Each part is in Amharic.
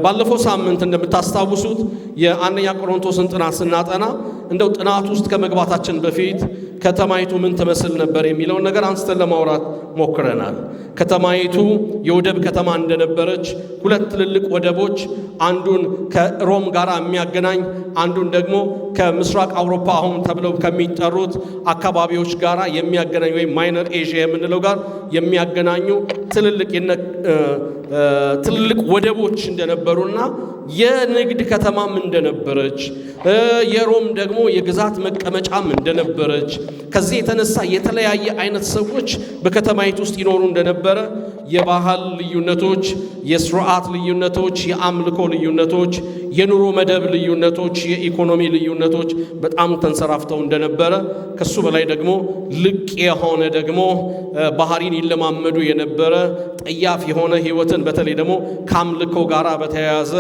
ባለፈው ሳምንት እንደምታስታውሱት የአንደኛ ቆሮንቶስን ጥናት ስናጠና እንደው ጥናት ውስጥ ከመግባታችን በፊት ከተማይቱ ምን ትመስል ነበር የሚለውን ነገር አንስተን ለማውራት ሞክረናል። ከተማይቱ የወደብ ከተማ እንደነበረች፣ ሁለት ትልልቅ ወደቦች፣ አንዱን ከሮም ጋር የሚያገናኝ፣ አንዱን ደግሞ ከምስራቅ አውሮፓ አሁን ተብለው ከሚጠሩት አካባቢዎች ጋር የሚያገናኝ ወይም Minor Asia የምንለው ጋር የሚያገናኙ ትልልቅ ወደቦች እንደነበሩና የንግድ ከተማም እንደነበረች፣ የሮም ደግሞ የግዛት መቀመጫም እንደነበረች፣ ከዚህ የተነሳ የተለያየ አይነት ሰዎች በከተማይቱ ውስጥ ይኖሩ እንደነበረ፣ የባህል ልዩነቶች፣ የስርዓት ልዩነቶች፣ የአምልኮ ልዩነቶች፣ የኑሮ መደብ ልዩነቶች፣ የኢኮኖሚ ልዩነቶች በጣም ተንሰራፍተው እንደነበረ፣ ከሱ በላይ ደግሞ ልቅ የሆነ ደግሞ ባህሪን ይለማመዱ የነበረ፣ ጠያፍ የሆነ ህይወትን፣ በተለይ ደግሞ ከአምልኮ ጋር በተያያዘ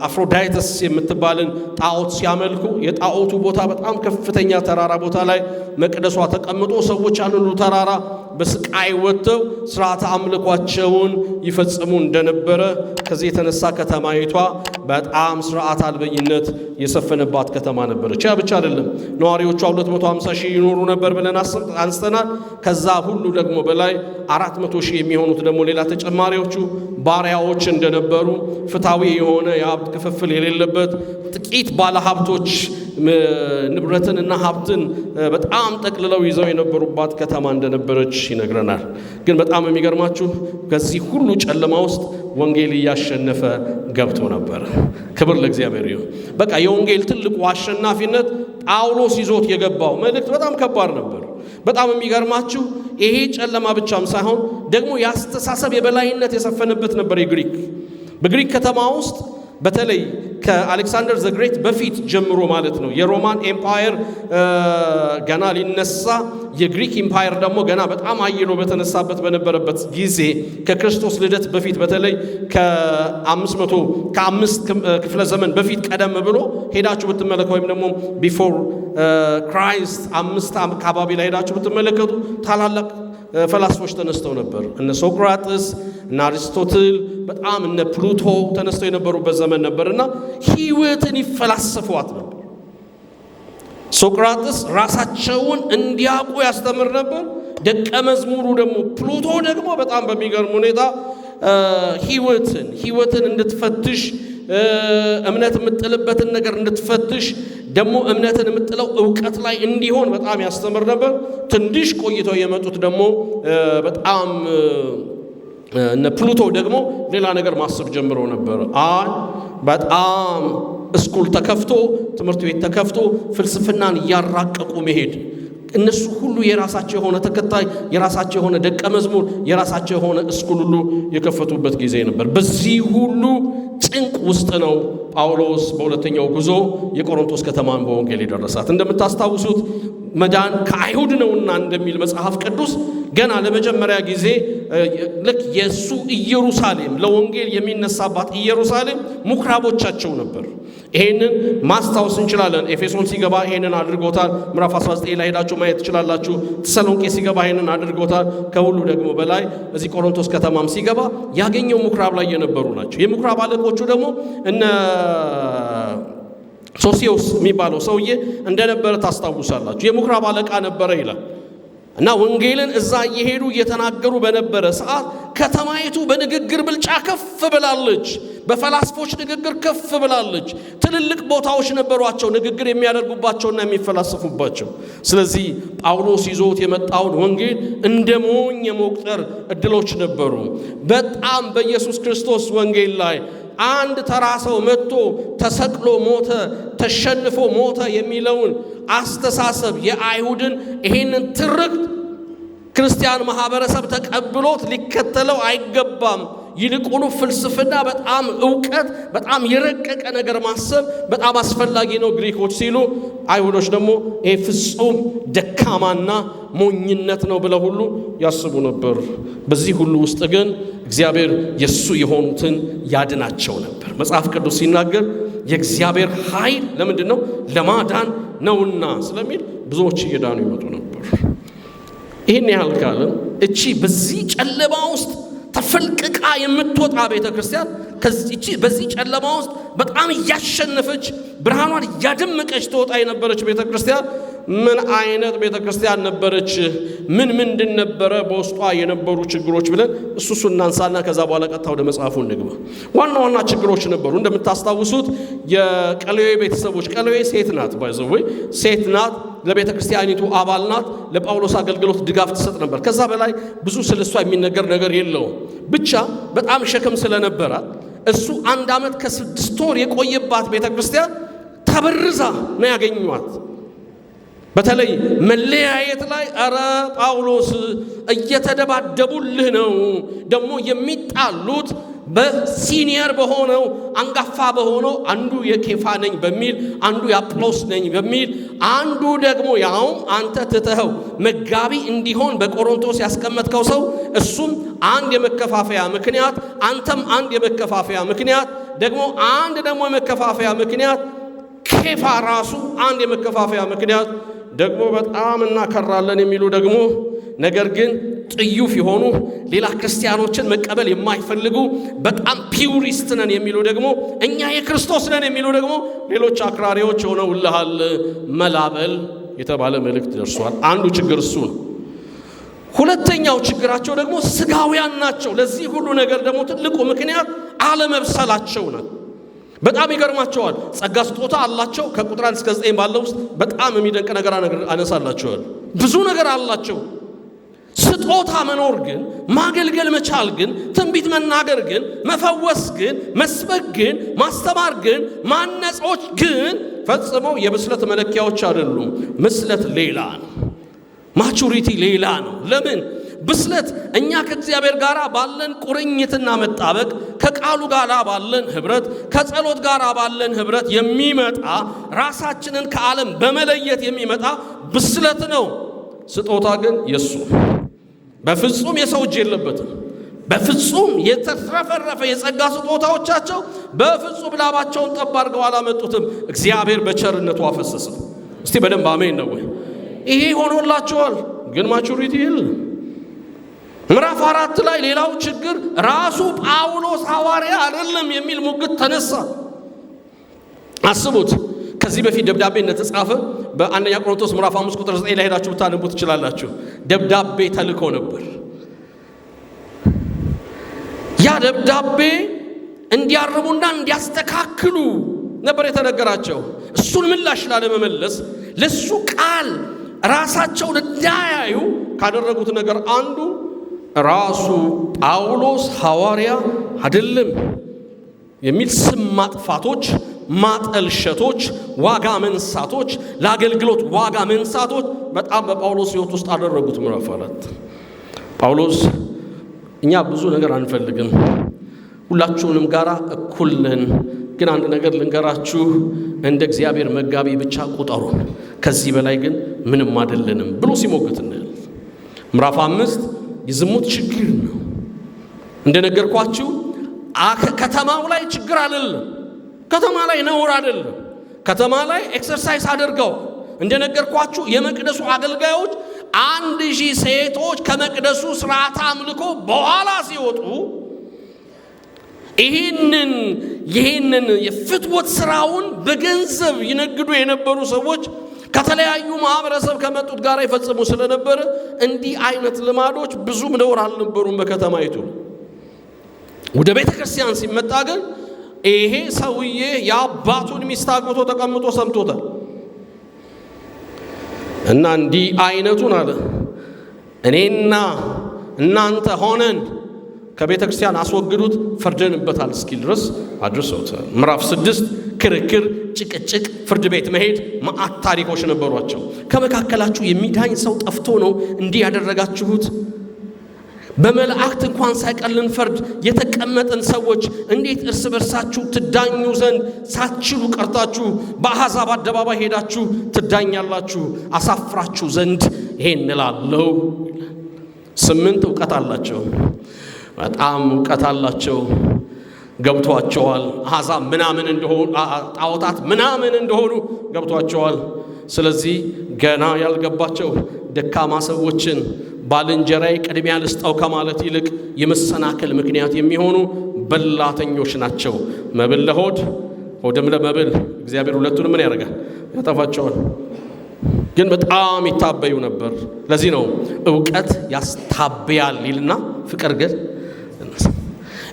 አፍሮዳይተስ የምትባልን ጣዖት ሲያመልኩ የጣዖቱ ቦታ በጣም ከፍተኛ ተራራ ቦታ ላይ መቅደሷ ተቀምጦ ሰዎች ያን ሁሉ ተራራ በስቃይ ወጥተው ስርዓተ አምልኳቸውን ይፈጽሙ እንደነበረ፣ ከዚህ የተነሳ ከተማይቷ በጣም ስርዓት አልበኝነት የሰፈነባት ከተማ ነበረች። ያ ብቻ አይደለም፣ ነዋሪዎቿ 250 ሺህ ይኖሩ ነበር ብለን አንስተናል። ከዛ ሁሉ ደግሞ በላይ 400 ሺህ የሚሆኑት ደግሞ ሌላ ተጨማሪዎቹ ባሪያዎች እንደነበሩ፣ ፍትሐዊ የሆነ የሀብት ክፍፍል የሌለበት፣ ጥቂት ባለሀብቶች ንብረትን እና ሀብትን በጣም ጠቅልለው ይዘው የነበሩባት ከተማ እንደነበረች ይነግረናል። ግን በጣም የሚገርማችሁ ከዚህ ሁሉ ጨለማ ውስጥ ወንጌል እያሸነፈ ገብቶ ነበር። ክብር ለእግዚአብሔር ይሁን። በቃ የወንጌል ትልቁ አሸናፊነት ጳውሎስ ይዞት የገባው መልእክት በጣም ከባድ ነበር። በጣም የሚገርማችሁ ይሄ ጨለማ ብቻም ሳይሆን ደግሞ የአስተሳሰብ የበላይነት የሰፈነበት ነበር። በግሪክ ከተማ ውስጥ በተለይ ከ Alexander the Great በፊት ጀምሮ ማለት ነው፣ የ Roman Empire ገና ሊነሳ፣ የግሪክ empire ደግሞ ገና በጣም አይሎ በተነሳበት በነበረበት ጊዜ፣ ከክርስቶስ ልደት በፊት በተለይ ከ500 ከ5 ክፍለ ዘመን በፊት ቀደም ብሎ ሄዳችሁ ብትመለከቱ ወይም ደግሞ before Christ 5 አካባቢ ላይ ሄዳችሁ ብትመለከቱ ታላላቅ ፈላስፎች ተነስተው ነበር። እነ ሶቅራጥስ፣ እነ አሪስቶትል፣ በጣም እነ ፕሉቶ ተነስተው የነበሩበት ዘመን ነበር እና ሕይወትን ይፈላሰፏት ነበር። ሶቅራጥስ ራሳቸውን እንዲያውቁ ያስተምር ነበር። ደቀ መዝሙሩ ደግሞ ፕሉቶ ደግሞ በጣም በሚገርም ሁኔታ ሕይወትን እንድትፈትሽ፣ እምነት የምትጥልበትን ነገር እንድትፈትሽ፣ ደግሞ እምነትን የምትጥለው እውቀት ላይ እንዲሆን በጣም ያስተምር ነበር። ትንሽ ቆይተው የመጡት ደግሞ በጣም እነ ፕሉቶ ደግሞ ሌላ ነገር ማሰብ ጀምረው ነበር። አይ በጣም school ተከፍቶ፣ ትምህርት ቤት ተከፍቶ ፍልስፍናን እያራቀቁ መሄድ፣ እነሱ ሁሉ የራሳቸው የሆነ ተከታይ፣ የራሳቸው የሆነ ደቀ መዝሙር፣ የራሳቸው የሆነ school ሁሉ የከፈቱበት ጊዜ ነበር። በዚህ ሁሉ ጭንቅ ውስጥ ነው ጳውሎስ በሁለተኛው ጉዞ የቆሮንቶስ ከተማን በወንጌል የደረሳት። እንደምታስታውሱት መዳን ከአይሁድ ነውና እንደሚል መጽሐፍ ቅዱስ፣ ገና ለመጀመሪያ ጊዜ ልክ የእሱ ኢየሩሳሌም ለወንጌል የሚነሳባት ኢየሩሳሌም ምኩራቦቻቸው ነበር። ይሄንን ማስታወስ እንችላለን። ኤፌሶን ሲገባ ይሄንን አድርጎታል። ምዕራፍ 19 ላይ ሄዳችሁ ማየት ትችላላችሁ። ተሰሎንቄ ሲገባ ይሄንን አድርጎታል። ከሁሉ ደግሞ በላይ እዚህ ቆሮንቶስ ከተማም ሲገባ ያገኘው ምኩራብ ላይ የነበሩ ናቸው። የምኩራብ አለቆቹ ደግሞ እነ ሶሲዮስ የሚባለው ሰውዬ እንደነበረ ታስታውሳላችሁ። የምኩራብ አለቃ ነበረ ይላል እና ወንጌልን እዛ እየሄዱ እየተናገሩ በነበረ ሰዓት ከተማይቱ በንግግር ብልጫ ከፍ ብላለች። በፈላስፎች ንግግር ከፍ ብላለች። ትልልቅ ቦታዎች ነበሯቸው ንግግር የሚያደርጉባቸውና የሚፈላሰፉባቸው። ስለዚህ ጳውሎስ ይዞት የመጣውን ወንጌል እንደ ሞኝ የመቁጠር እድሎች ነበሩ። በጣም በኢየሱስ ክርስቶስ ወንጌል ላይ አንድ ተራ ሰው መጥቶ ተሰቅሎ ሞተ፣ ተሸንፎ ሞተ የሚለውን አስተሳሰብ፣ የአይሁድን ይሄንን ትርክት ክርስቲያን ማህበረሰብ ተቀብሎት ሊከተለው አይገባም። ይልቁኑ ፍልስፍና፣ በጣም እውቀት፣ በጣም የረቀቀ ነገር ማሰብ በጣም አስፈላጊ ነው ግሪኮች ሲሉ፣ አይሁዶች ደግሞ ይሄ ፍጹም ደካማና ሞኝነት ነው ብለው ሁሉ ያስቡ ነበር። በዚህ ሁሉ ውስጥ ግን እግዚአብሔር የእሱ የሆኑትን ያድናቸው ነበር። መጽሐፍ ቅዱስ ሲናገር የእግዚአብሔር ኃይል ለምንድን ነው? ለማዳን ነውና ስለሚል ብዙዎች እየዳኑ ይመጡ ነበር። ይህን ያህል ካልን እቺ በዚህ ጨለማ ውስጥ ተፈልቅቃ የምትወጣ ቤተ ክርስቲያን በዚህ ጨለማ ውስጥ በጣም እያሸነፈች ብርሃኗን እያደመቀች ትወጣ የነበረች ቤተ ክርስቲያን ምን አይነት ቤተ ክርስቲያን ነበረች? ምን ምንድን ነበረ በውስጧ የነበሩ ችግሮች ብለን እሱ እናንሳና ከዛ በኋላ ቀጥታ ወደ መጽሐፉ እንግባ። ዋና ዋና ችግሮች ነበሩ። እንደምታስታውሱት የቀለዌ ቤተሰቦች፣ ቀለዌ ሴት ናት፣ by the way ሴት ናት፣ ለቤተ ክርስቲያኒቱ አባል ናት፣ ለጳውሎስ አገልግሎት ድጋፍ ትሰጥ ነበር። ከዛ በላይ ብዙ ስለሷ የሚነገር ነገር የለውም። ብቻ በጣም ሸክም ስለነበራት እሱ 1 ዓመት ከ6 ወር የቆየባት ቤተ ክርስቲያን ተበርዛ ነው ያገኟት። በተለይ መለያየት ላይ አረ ጳውሎስ እየተደባደቡልህ ነው፣ ደግሞ የሚጣሉት በሲኒየር በሆነው አንጋፋ በሆነው አንዱ የኬፋ ነኝ በሚል፣ አንዱ የአጵሎስ ነኝ በሚል፣ አንዱ ደግሞ ያውም አንተ ትተኸው መጋቢ እንዲሆን በቆሮንቶስ ያስቀመጥከው ሰው እሱም አንድ የመከፋፈያ ምክንያት፣ አንተም አንድ የመከፋፈያ ምክንያት፣ ደግሞ አንድ ደግሞ የመከፋፈያ ምክንያት፣ ኬፋ ራሱ አንድ የመከፋፈያ ምክንያት፣ ደግሞ በጣም እናከራለን የሚሉ ደግሞ ነገር ግን ጥዩፍ የሆኑ ሌላ ክርስቲያኖችን መቀበል የማይፈልጉ በጣም purist ነን የሚሉ ደግሞ እኛ የክርስቶስ ነን የሚሉ ደግሞ ሌሎች አክራሪዎች ሆነውልሃል መላበል የተባለ መልእክት ደርሷል። አንዱ ችግር እሱ ነው። ሁለተኛው ችግራቸው ደግሞ ስጋውያን ናቸው። ለዚህ ሁሉ ነገር ደግሞ ትልቁ ምክንያት አለመብሰላቸው ነው። በጣም ይገርማቸዋል። ጸጋ ስጦታ አላቸው። ከቁጥር 1 እስከ 9 ባለው ውስጥ በጣም የሚደንቅ ነገር አነሳላቸዋል። ብዙ ነገር አላቸው። ስጦታ መኖር ግን፣ ማገልገል መቻል ግን፣ ትንቢት መናገር ግን፣ መፈወስ ግን፣ መስበክ ግን፣ ማስተማር ግን፣ ማነጾች ግን ፈጽመው የብስለት መለኪያዎች አይደሉም። ብስለት ሌላ ነው። ማቹሪቲ ሌላ ነው። ለምን? ብስለት እኛ ከእግዚአብሔር ጋር ባለን ቁርኝትና መጣበቅ፣ ከቃሉ ጋር ባለን ህብረት፣ ከጸሎት ጋር ባለን ህብረት የሚመጣ ራሳችንን ከዓለም በመለየት የሚመጣ ብስለት ነው። ስጦታ ግን የሱ በፍጹም የሰው እጅ የለበትም። በፍጹም የተትረፈረፈ የጸጋ ስጦታዎቻቸው በፍጹም ላባቸውን ጠብ አድርገው አላመጡትም። እግዚአብሔር በቸርነቱ አፈሰሰው። እስቲ በደንብ አሜን ነው ወይ? ይሄ ሆኖላቸዋል፣ ግን ማቹሪቲ የለም። ምዕራፍ 4 ላይ ሌላው ችግር ራሱ ጳውሎስ ሐዋርያ አይደለም የሚል ሙግት ተነሳ። አስቡት፣ ከዚህ በፊት ደብዳቤ እንደተጻፈ በአንደኛ ቆሮንቶስ ምዕራፍ 5 ቁጥር 9 ላይ ሄዳችሁ ብታነቡ ትችላላችሁ። ደብዳቤ ተልኮ ነበር። ያ ደብዳቤ እንዲያርሙና እንዲያስተካክሉ ነበር የተነገራቸው። እሱን ምላሽ ላለመመለስ ለሱ ቃል ራሳቸውን እንዳያዩ ካደረጉት ነገር አንዱ ራሱ ጳውሎስ ሐዋርያ አይደለም የሚል ስም ማጥፋቶች፣ ማጠልሸቶች፣ ዋጋ መንሳቶች፣ ለአገልግሎት ዋጋ መንሳቶች በጣም በጳውሎስ ሕይወት ውስጥ አደረጉት። ምዕራፍ 4 ጳውሎስ እኛ ብዙ ነገር አንፈልግም፣ ሁላችሁንም ጋራ እኩል ነን፣ ግን አንድ ነገር ልንገራችሁ፣ እንደ እግዚአብሔር መጋቢ ብቻ ቁጠሩን፣ ከዚህ በላይ ግን ምንም አይደለንም ብሎ ሲሞግት እናያለን። ምዕራፍ 5 የዝሙት ችግር ነው። እንደነገርኳችሁ ከተማው ላይ ችግር አይደለም። ከተማ ላይ ነውር አይደለም። ከተማ ላይ exercise አድርገው እንደነገርኳችሁ የመቅደሱ አገልጋዮች 1000 ሴቶች ከመቅደሱ ስርዓተ አምልኮ በኋላ ሲወጡ ይህንን የፍትወት ስራውን በገንዘብ ይነግዱ የነበሩ ሰዎች ከተለያዩ ማህበረሰብ ከመጡት ጋር ይፈጽሙ ስለነበረ እንዲህ አይነት ልማዶች ብዙም ነውር አልነበሩም በከተማይቱ። ወደ ቤተክርስቲያን ሲመጣ ግን ይሄ ሰውዬ የአባቱን ሚስት አግብቶ ተቀምጦ ሰምቶታል። እና እንዲህ አይነቱን አለ እኔና እናንተ ሆነን ከቤተክርስቲያን አስወግዱት ፈርደንበታል እስኪል ድረስ አድርሰውታል። ምዕራፍ 6 ክርክር፣ ጭቅጭቅ፣ ፍርድ ቤት መሄድ መዓት ታሪኮች ነበሯቸው። ከመካከላችሁ የሚዳኝ ሰው ጠፍቶ ነው እንዲህ ያደረጋችሁት? በመላእክት እንኳን ሳይቀር ልንፈርድ የተቀመጥን ሰዎች እንዴት እርስ በርሳችሁ ትዳኙ ዘንድ ሳትችሉ ቀርታችሁ በአሕዛብ አደባባይ ሄዳችሁ ትዳኛላችሁ? አሳፍራችሁ ዘንድ ይሄን እላለሁ። 8 እውቀት አላቸው፣ በጣም እውቀት አላቸው፣ ገብቷቸዋል። አሕዛብ ምናምን እንደሆኑ፣ ጣዖታት ምናምን እንደሆኑ ገብቷቸዋል። ስለዚህ ገና ያልገባቸው ደካማ ሰዎችን ባልንጀራዬ ቅድሚያ ልስጠው ከማለት ይልቅ የመሰናከል ምክንያት የሚሆኑ በላተኞች ናቸው። መብል ለሆድ ሆድም ለመብል፣ እግዚአብሔር ሁለቱንም ምን ያደርጋል? ያጠፋቸዋል። ግን በጣም ይታበዩ ነበር። ለዚህ ነው እውቀት ያስታብያል ይልና ፍቅር ግን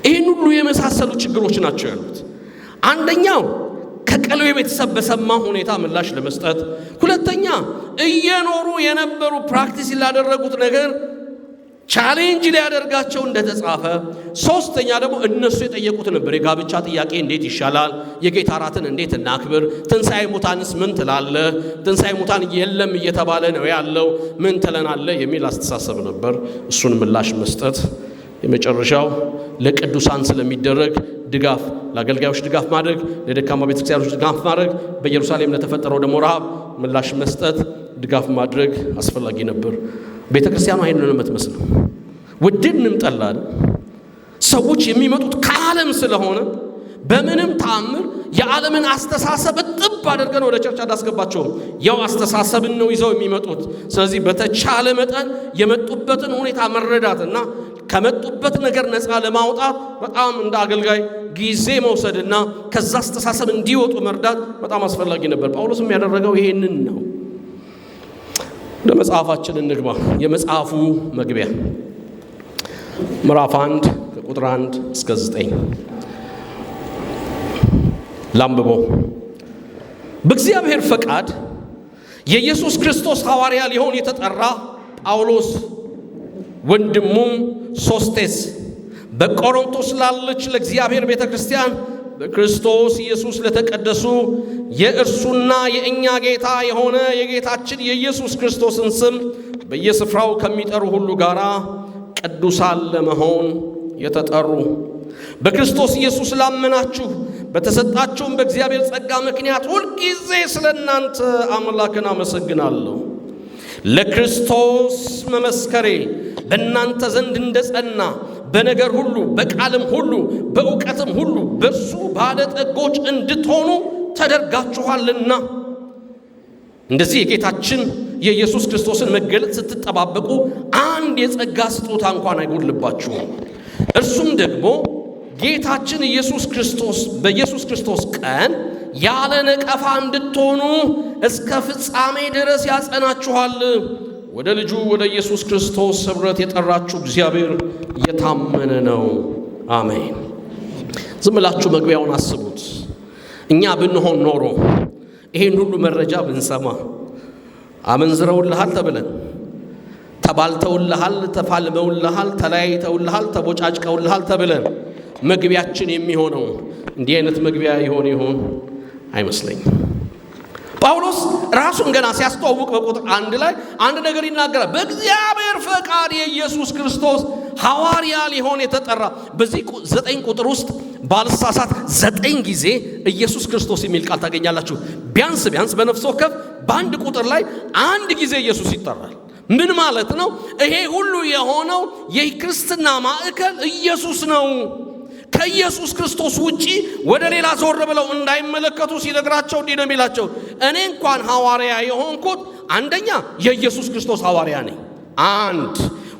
ይህን ሁሉ የመሳሰሉ ችግሮች ናቸው ያሉት። አንደኛው ከቀሎኤ ቤተሰብ በሰማ ሁኔታ ምላሽ ለመስጠት፣ ሁለተኛ እየኖሩ የነበሩ practice ላደረጉት ነገር challenge ሊያደርጋቸው እንደተጻፈ፣ ሶስተኛ ደግሞ እነሱ የጠየቁት ነበር። የጋብቻ ጥያቄ እንዴት ይሻላል? የጌታ እራትን እንዴት እናክብር? ትንሣኤ ሙታንስ ምን ትላለህ? ትንሣኤ ሙታን የለም እየተባለ ነው ያለው፣ ምን ትለናለህ? የሚል አስተሳሰብ ነበር። እሱን ምላሽ መስጠት። የመጨረሻው ለቅዱሳን ስለሚደረግ ድጋፍ፣ ለአገልጋዮች ድጋፍ ማድረግ፣ ለደካማ ቤተክርስቲያኖች ድጋፍ ማድረግ፣ በኢየሩሳሌም ለተፈጠረው ደግሞ ረሃብ ምላሽ መስጠት፣ ድጋፍ ማድረግ አስፈላጊ ነበር። ቤተ ክርስቲያኗ ይሄንን ነው የምትመስለው። ወደድንም ጠላን ሰዎች የሚመጡት ከዓለም ስለሆነ በምንም ተአምር የዓለምን አስተሳሰብ እጥብ አድርገን ወደ church አናስገባቸውም። ያው አስተሳሰብን ነው ይዘው የሚመጡት። ስለዚህ በተቻለ መጠን የመጡበትን ሁኔታ መረዳትና ከመጡበት ነገር ነፃ ለማውጣት በጣም እንደ አገልጋይ ጊዜ መውሰድና ከዛ አስተሳሰብ እንዲወጡ መርዳት በጣም አስፈላጊ ነበር። ጳውሎስም ያደረገው ይሄንን ነው። ወደ መጽሐፋችን እንግባ። የመጽሐፉ መግቢያ ምዕራፍ 1 ከቁጥር 1 እስከ 9 ላንብበው። በእግዚአብሔር ፈቃድ የኢየሱስ ክርስቶስ ሐዋርያ ሊሆን የተጠራ ጳውሎስ ወንድሙም ሶስቴስ በቆሮንቶስ ላለች ለእግዚአብሔር ቤተክርስቲያን በክርስቶስ ኢየሱስ ለተቀደሱ የእርሱና የእኛ ጌታ የሆነ የጌታችን የኢየሱስ ክርስቶስን ስም በየስፍራው ከሚጠሩ ሁሉ ጋር ቅዱሳን ለመሆን የተጠሩ በክርስቶስ ኢየሱስ ላመናችሁ በተሰጣችሁም በእግዚአብሔር ጸጋ ምክንያት ሁልጊዜ ስለ እናንተ አምላክን አመሰግናለሁ። ለክርስቶስ መመስከሬ በእናንተ ዘንድ እንደጸና በነገር ሁሉ በቃልም ሁሉ በእውቀትም ሁሉ በእርሱ ባለጠጎች እንድትሆኑ ተደርጋችኋልና። እንደዚህ የጌታችን የኢየሱስ ክርስቶስን መገለጥ ስትጠባበቁ አንድ የጸጋ ስጦታ እንኳን አይጎድልባችሁም። እርሱም ደግሞ ጌታችን ኢየሱስ ክርስቶስ በኢየሱስ ክርስቶስ ቀን ያለ ነቀፋ እንድትሆኑ እስከ ፍጻሜ ድረስ ያጸናችኋል። ወደ ልጁ ወደ ኢየሱስ ክርስቶስ ኅብረት የጠራችሁ እግዚአብሔር የታመነ ነው። አሜን። ዝም ብላችሁ መግቢያውን አስቡት። እኛ ብንሆን ኖሮ ይሄን ሁሉ መረጃ ብንሰማ፣ አመንዝረውልሃል ተብለን፣ ተባልተውልሃል፣ ተፋልመውልሃል፣ ተለያይተውልሃል፣ ተቦጫጭቀውልሃል ተብለን መግቢያችን የሚሆነው እንዲህ አይነት መግቢያ ይሆን ይሆን? አይመስለኝም። ጳውሎስ ራሱን ገና ሲያስተዋውቅ በቁጥር 1 ላይ አንድ ነገር ይናገራል። በእግዚአብሔር ፈቃድ የኢየሱስ ክርስቶስ ሐዋርያ ሊሆን የተጠራ። በዚህ 9 ቁጥር ውስጥ ባልሳሳት 9 ጊዜ ኢየሱስ ክርስቶስ የሚል ቃል ታገኛላችሁ። ቢያንስ ቢያንስ በነፍስ ወከፍ በአንድ ቁጥር ላይ አንድ ጊዜ ኢየሱስ ይጠራል። ምን ማለት ነው? ይሄ ሁሉ የሆነው የክርስትና ማዕከል ኢየሱስ ነው። ከኢየሱስ ክርስቶስ ውጪ ወደ ሌላ ዞር ብለው እንዳይመለከቱ ሲነግራቸው እንዲህ ነው የሚላቸው፣ እኔ እንኳን ሐዋርያ የሆንኩት አንደኛ የኢየሱስ ክርስቶስ ሐዋርያ ነኝ፣ አንድ።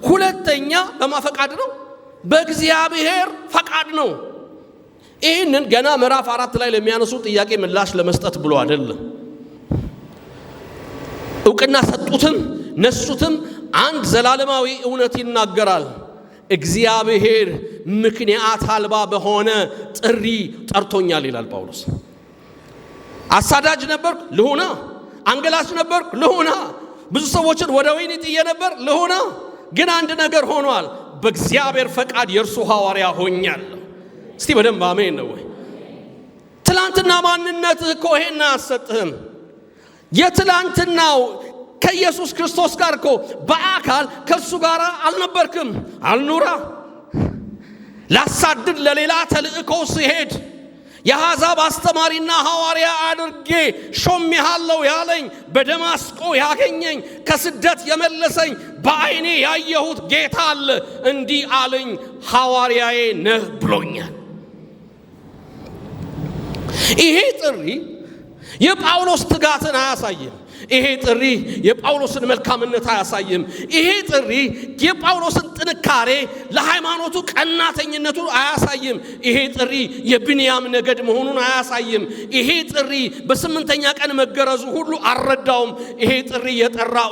ሁለተኛ በማን ፈቃድ ነው? በእግዚአብሔር ፈቃድ ነው። ይህንን ገና ምዕራፍ 4 ላይ ለሚያነሱ ጥያቄ ምላሽ ለመስጠት ብሎ አይደለም። እውቅና ሰጡትም ነሱትም አንድ ዘላለማዊ እውነት ይናገራል። እግዚአብሔር ምክንያት አልባ በሆነ ጥሪ ጠርቶኛል ይላል ጳውሎስ። አሳዳጅ ነበርኩ ልሁና፣ አንገላች ነበርኩ ልሁና፣ ብዙ ሰዎችን ወደ ወህኒ ጥዬ ነበር ልሁና። ግን አንድ ነገር ሆኗል፣ በእግዚአብሔር ፈቃድ የእርሱ ሐዋርያ ሆኛለሁ። እስቲ በደንብ አሜን ነው ወይ? ትላንትና ማንነትህ እኮ ይሄን አያሰጥህም። የትላንትናው ከኢየሱስ ክርስቶስ ጋር እኮ በአካል ከእርሱ ጋር አልነበርክም። አልኑራ ላሳድድ ለሌላ ተልእኮ ሲሄድ የአሕዛብ አስተማሪና ሐዋርያ አድርጌ ሾሜሃለሁ ያለኝ፣ በደማስቆ ያገኘኝ፣ ከስደት የመለሰኝ፣ በዓይኔ ያየሁት ጌታ አለ፣ እንዲህ አለኝ፣ ሐዋርያዬ ነህ ብሎኛል። ይሄ ጥሪ የጳውሎስ ትጋትን አያሳይም። ይሄ ጥሪ የጳውሎስን መልካምነት አያሳይም። ይሄ ጥሪ የጳውሎስን ጥንካሬ፣ ለሃይማኖቱ ቀናተኝነቱ አያሳይም። ይሄ ጥሪ የብንያም ነገድ መሆኑን አያሳይም። ይሄ ጥሪ በ8ኛ ቀን መገረዙ ሁሉ አልረዳውም። ይሄ ጥሪ የጠራው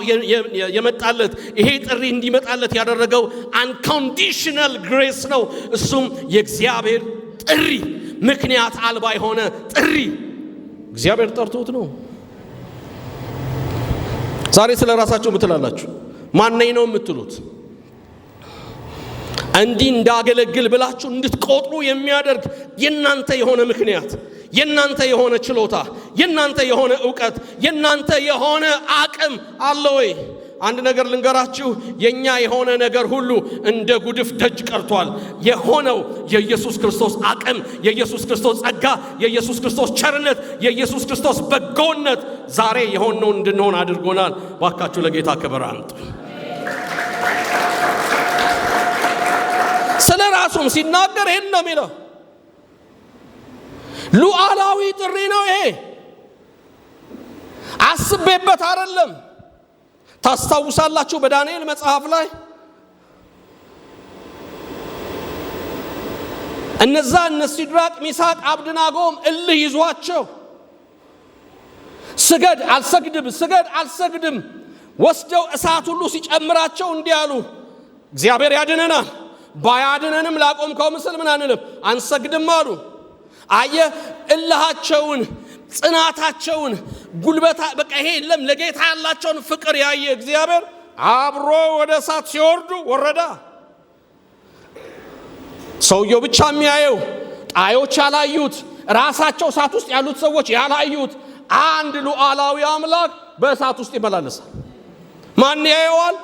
የመጣለት፣ ይሄ ጥሪ እንዲመጣለት ያደረገው unconditional grace ነው። እሱም የእግዚአብሔር ጥሪ፣ ምክንያት አልባ የሆነ ጥሪ፣ እግዚአብሔር ጠርቶት ነው። ዛሬ ስለ ራሳችሁ ምትላላችሁ? ማነኝ ነው የምትሉት? እንዲህ እንዳገለግል ብላችሁ እንድትቆጥሩ የሚያደርግ የናንተ የሆነ ምክንያት፣ የናንተ የሆነ ችሎታ፣ የናንተ የሆነ ዕውቀት፣ የናንተ የሆነ አቅም አለ ወይ? አንድ ነገር ልንገራችሁ፣ የኛ የሆነ ነገር ሁሉ እንደ ጉድፍ ደጅ ቀርቷል። የሆነው የኢየሱስ ክርስቶስ አቅም፣ የኢየሱስ ክርስቶስ ጸጋ፣ የኢየሱስ ክርስቶስ ቸርነት፣ የኢየሱስ ክርስቶስ በጎነት ዛሬ የሆነው እንድንሆን አድርጎናል። ባካችሁ ለጌታ ክብር አምጡ። ስለ ራሱም ሲናገር ይሄን ነው የሚለው። ሉዓላዊ ጥሪ ነው ይሄ። አስቤበት አይደለም። ታስታውሳላችሁ በዳንኤል መጽሐፍ ላይ እነዛ እነ ሲድራቅ ሚሳቅ አብድናጎም እልህ ይዟቸው ስገድ አልሰግድም፣ ስገድ አልሰግድም ወስደው እሳት ሁሉ ሲጨምራቸው እንዲህ አሉ፣ እግዚአብሔር ያድነናል፣ ባያድነንም ላቆምከው ምስል ምን አንልም፣ አንሰግድም አሉ። አየህ፣ እልሃቸውን፣ ጽናታቸውን፣ ጉልበታ በቃ ይሄ የለም ለጌታ ያላቸውን ፍቅር ያየ እግዚአብሔር አብሮ ወደ እሳት ሲወርዱ ወረዳ። ሰውየው ብቻ የሚያየው፣ ጣዮች ያላዩት፣ ራሳቸው እሳት ውስጥ ያሉት ሰዎች ያላዩት አንድ ሉዓላዊ አምላክ በእሳት ውስጥ ይመላለሳል። ማን ያየዋል?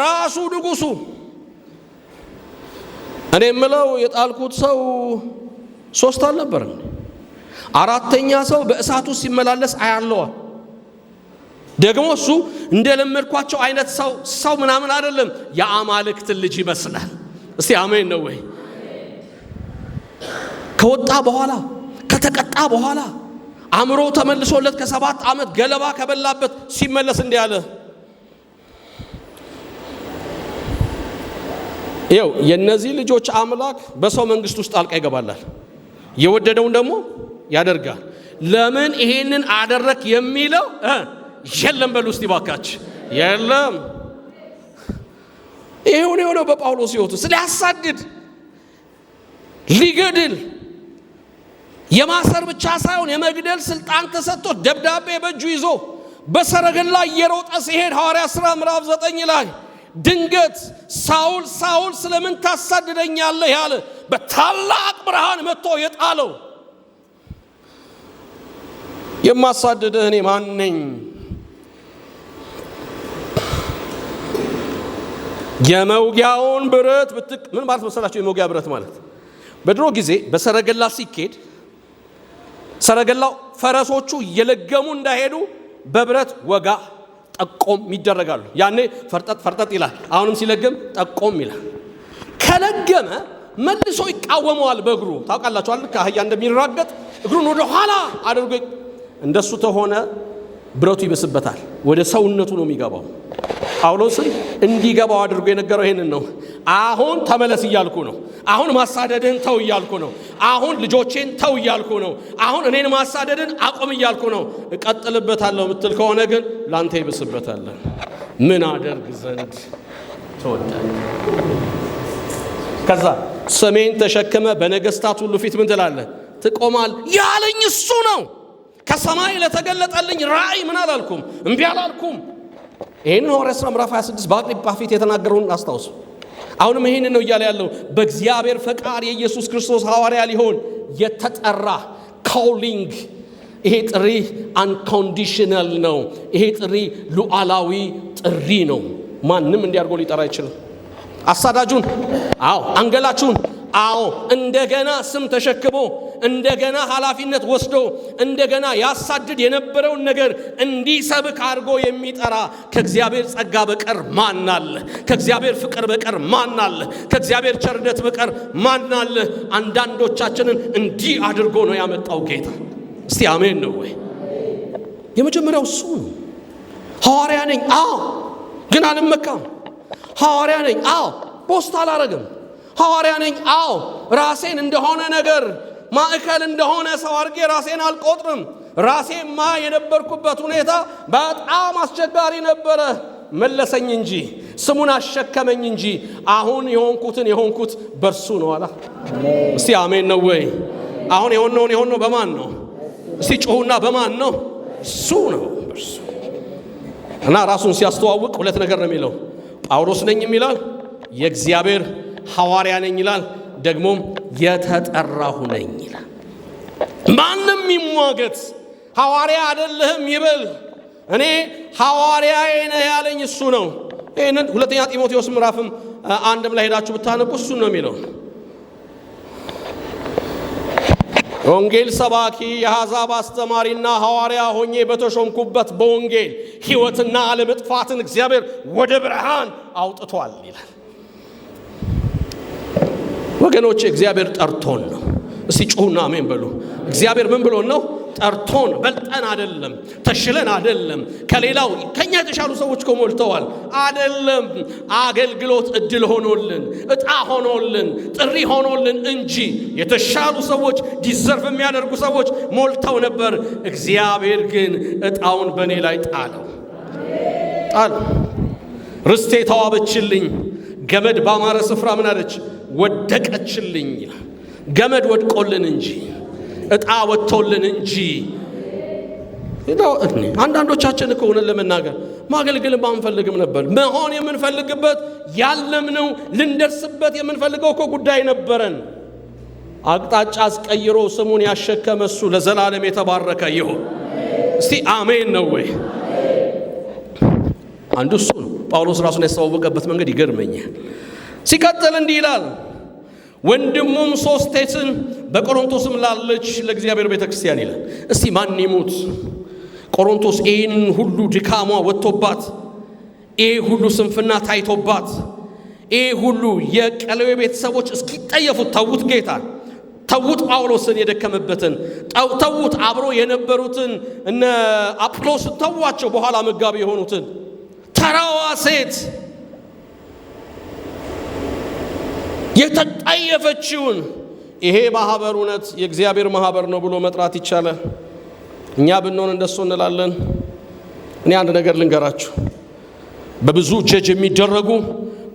ራሱ ንጉሱ። እኔ የምለው የጣልኩት ሰው 3 አልነበረም? 4ኛ ሰው በእሳቱ ሲመላለስ አያለዋል። ደግሞ እሱ እንደለመድኳቸው አይነት ሰው ምናምን አይደለም፣ የአማልክት ልጅ ይመስላል። እስቲ አሜን ነው ወይ? ከወጣ በኋላ፣ ከተቀጣ በኋላ፣ አእምሮ ተመልሶለት ከ7 ዓመት ገለባ ከበላበት ሲመለስ እንዲህ አለ። ይኸው የነዚህ ልጆች አምላክ በሰው መንግስት ውስጥ ጣልቃ ይገባላል፣ የወደደውን ደግሞ ያደርጋል። ለምን ይሄንን አደረክ የሚለው የለም። በሉ እስቲ ባካችሁ የለም። ይሄው ነው የሆነው በጳውሎስ ሕይወት ውስጥ። ሊያሳድድ፣ ሊገድል፣ የማሰር ብቻ ሳይሆን የመግደል ስልጣን ተሰጥቶት ደብዳቤ በእጁ ይዞ በሰረገላ እየሮጠ ሲሄድ ሐዋርያት ሥራ ምዕራፍ 9 ላይ ድንገት ሳውል ሳውል ስለምን ታሳድደኛለህ ያለ በታላቅ ብርሃን መጥቶ የጣለው፣ የማሳድድህ እኔ ማን ነኝ? የመውጊያውን ብረት ምን ማለት መሰላችሁ? የመውጊያ ብረት ማለት በድሮ ጊዜ በሰረገላ ሲኬድ ሰረገላው ፈረሶቹ እየለገሙ እንዳይሄዱ በብረት ወጋ ጠቆም ይደረጋሉ። ያኔ ፈርጠጥ ፈርጠጥ ይላል። አሁንም ሲለግም ጠቆም ይላል። ከለገመ መልሶ ይቃወመዋል በእግሩ። ታውቃላችሁ አይደል? ከአህያ እንደሚራገጥ እግሩን ወደ ኋላ አድርጎ እንደሱ ተሆነ ብረቱ ይበስበታል። ወደ ሰውነቱ ነው የሚገባው። ጳውሎስን እንዲገባው አድርጎ የነገረው ይሄንን ነው። አሁን ተመለስ እያልኩ ነው። አሁን ማሳደድን ተው እያልኩ ነው። አሁን ልጆቼን ተው እያልኩ ነው። አሁን እኔን ማሳደድን አቁም እያልኩ ነው። እቀጥልበታለሁ የምትል ከሆነ ግን ላንተ ይብስበታል። ምን አደርግ ዘንድ ትወዳለህ? ከዛ ስሜን ተሸክመ በነገስታት ሁሉ ፊት ምን ትላለህ? ትቆማል ያለኝ እሱ ነው። ከሰማይ ለተገለጠልኝ ራእይ ምን አላልኩም? እምቢ አላልኩም። ይሄን ሐዋርያት ሥራ ምዕራፍ 26 በአግሪጳ ፊት የተናገረውን አስታውሱ። አሁንም ይሄንን ነው እያለ ያለው። በእግዚአብሔር ፈቃድ የኢየሱስ ክርስቶስ ሐዋርያ ሊሆን የተጠራ calling። ይሄ ጥሪ unconditional ነው። ይሄ ጥሪ ሉዓላዊ ጥሪ ነው። ማንም እንዲያርጎ ሊጠራ አይችልም። አሳዳጁን፣ አዎ፣ አንገላቹን፣ አዎ፣ እንደገና ስም ተሸክሞ፣ እንደገና ኃላፊነት ወስዶ፣ እንደገና ያሳድድ የነበረውን ነገር እንዲሰብክ አድርጎ የሚጠራ ከእግዚአብሔር ጸጋ በቀር ማን አለ? ከእግዚአብሔር ፍቅር በቀር ማን አለ? ከእግዚአብሔር ቸርነት በቀር ማን አለ? አንዳንዶቻችንን እንዲህ አድርጎ ነው ያመጣው ጌታ። እስቲ አሜን ነው ወይ? የመጀመሪያው እሱ ነው። ሐዋርያ ነኝ፣ አዎ፣ ግን አልመካም። ሐዋርያ ነኝ፣ አዎ፣ boast አላረግም። ሐዋርያ ነኝ፣ አዎ፣ ራሴን እንደሆነ ነገር ማዕከል እንደሆነ ሰው አድርጌ ራሴን አልቆጥርም። ራሴማ የነበርኩበት ሁኔታ በጣም አስቸጋሪ ነበረ። መለሰኝ እንጂ፣ ስሙን አሸከመኝ እንጂ፣ አሁን የሆንኩትን የሆንኩት በርሱ ነው አላ። እስቲ አሜን ነው ወይ? አሁን የሆነውን የሆነው በማን ነው? እስቲ ጮሁና በማን ነው? እሱ ነው፣ በርሱ። እና ራሱን ሲያስተዋውቅ ሁለት ነገር ነው የሚለው። ጳውሎስ ነኝም ይላል፣ የእግዚአብሔር ሐዋርያ ነኝ ይላል፣ ደግሞም የተጠራሁ ነኝ ይላል። ማንም ይሟገት፣ ሐዋርያ አይደለህም ይበል፣ እኔ ሐዋርያዬ ነህ ያለኝ እሱ ነው። ይህንን ሁለተኛ ጢሞቴዎስ ምዕራፍም 1ም ላይ ሄዳችሁ ብታነቡ እሱን ነው የሚለው። ወንጌል ሰባኪ፣ የአሕዛብ አስተማሪና ሐዋርያ ሆኜ በተሾምኩበት በወንጌል ሕይወትና አለመጥፋትን እግዚአብሔር ወደ ብርሃን አውጥቷል ይላል። ወገኖቼ፣ እግዚአብሔር ጠርቶን ነው። እስቲ ጩሁና አሜን በሉ። እግዚአብሔር ምን ብሎን ነው? ጠርቶን። በልጠን አይደለም፣ ተሽለን አይደለም፣ ከሌላው ከኛ የተሻሉ ሰዎች እኮ ሞልተዋል አይደለም። አገልግሎት እድል ሆኖልን፣ እጣ ሆኖልን፣ ጥሪ ሆኖልን እንጂ የተሻሉ ሰዎች፣ deserve የሚያደርጉ ሰዎች ሞልተው ነበር። እግዚአብሔር ግን እጣውን በእኔ ላይ ጣለው። ጣል። ርስቴ ተዋበችልኝ፣ ገመድ ባማረ ስፍራ ምን አለች? ወደቀችልኝ። ገመድ ወድቆልን እንጂ፣ እጣ ወጥቶልን እንጂ። አንዳንዶቻችን እኮ እውነት ለመናገር ማገልገልም አንፈልግም ነበር። መሆን የምንፈልግበት፣ ያለምነው፣ ልንደርስበት የምንፈልገው እኮ ጉዳይ ነበረን። አቅጣጫ አስቀይሮ ስሙን ያሸከመ እሱ ለዘላለም የተባረከ ይሁን። እስቲ አሜን ነው ወይ? አንዱ እሱ ነው። ጳውሎስ ራሱን ያስተዋወቀበት መንገድ ይገርመኛል። ሲቀጥል እንዲህ ይላል፣ ወንድሙም ሶስቴስን በቆሮንቶስም ላለች ለእግዚአብሔር ቤተ ክርስቲያን ይላል። እስቲ ማን ይሙት፣ ቆሮንቶስ ይህን ሁሉ ድካሟ ወጥቶባት፣ ይህ ሁሉ ስንፍና ታይቶባት፣ ይህ ሁሉ የቀለዌ ቤተሰቦች እስኪጠየፉት፣ ተዉት ጌታ፣ ተዉት ጳውሎስን የደከመበትን፣ ተዉት አብሮ የነበሩትን እነ አጵሎስ፣ ተዋቸው በኋላ መጋቢ የሆኑትን፣ ተራዋ ሴት የተጠየፈችውን ይሄ ማህበር እውነት የእግዚአብሔር ማህበር ነው ብሎ መጥራት ይቻላል? እኛ ብንሆን እንደሱ እንላለን። እኔ አንድ ነገር ልንገራችሁ። በብዙ ጀጅ የሚደረጉ፣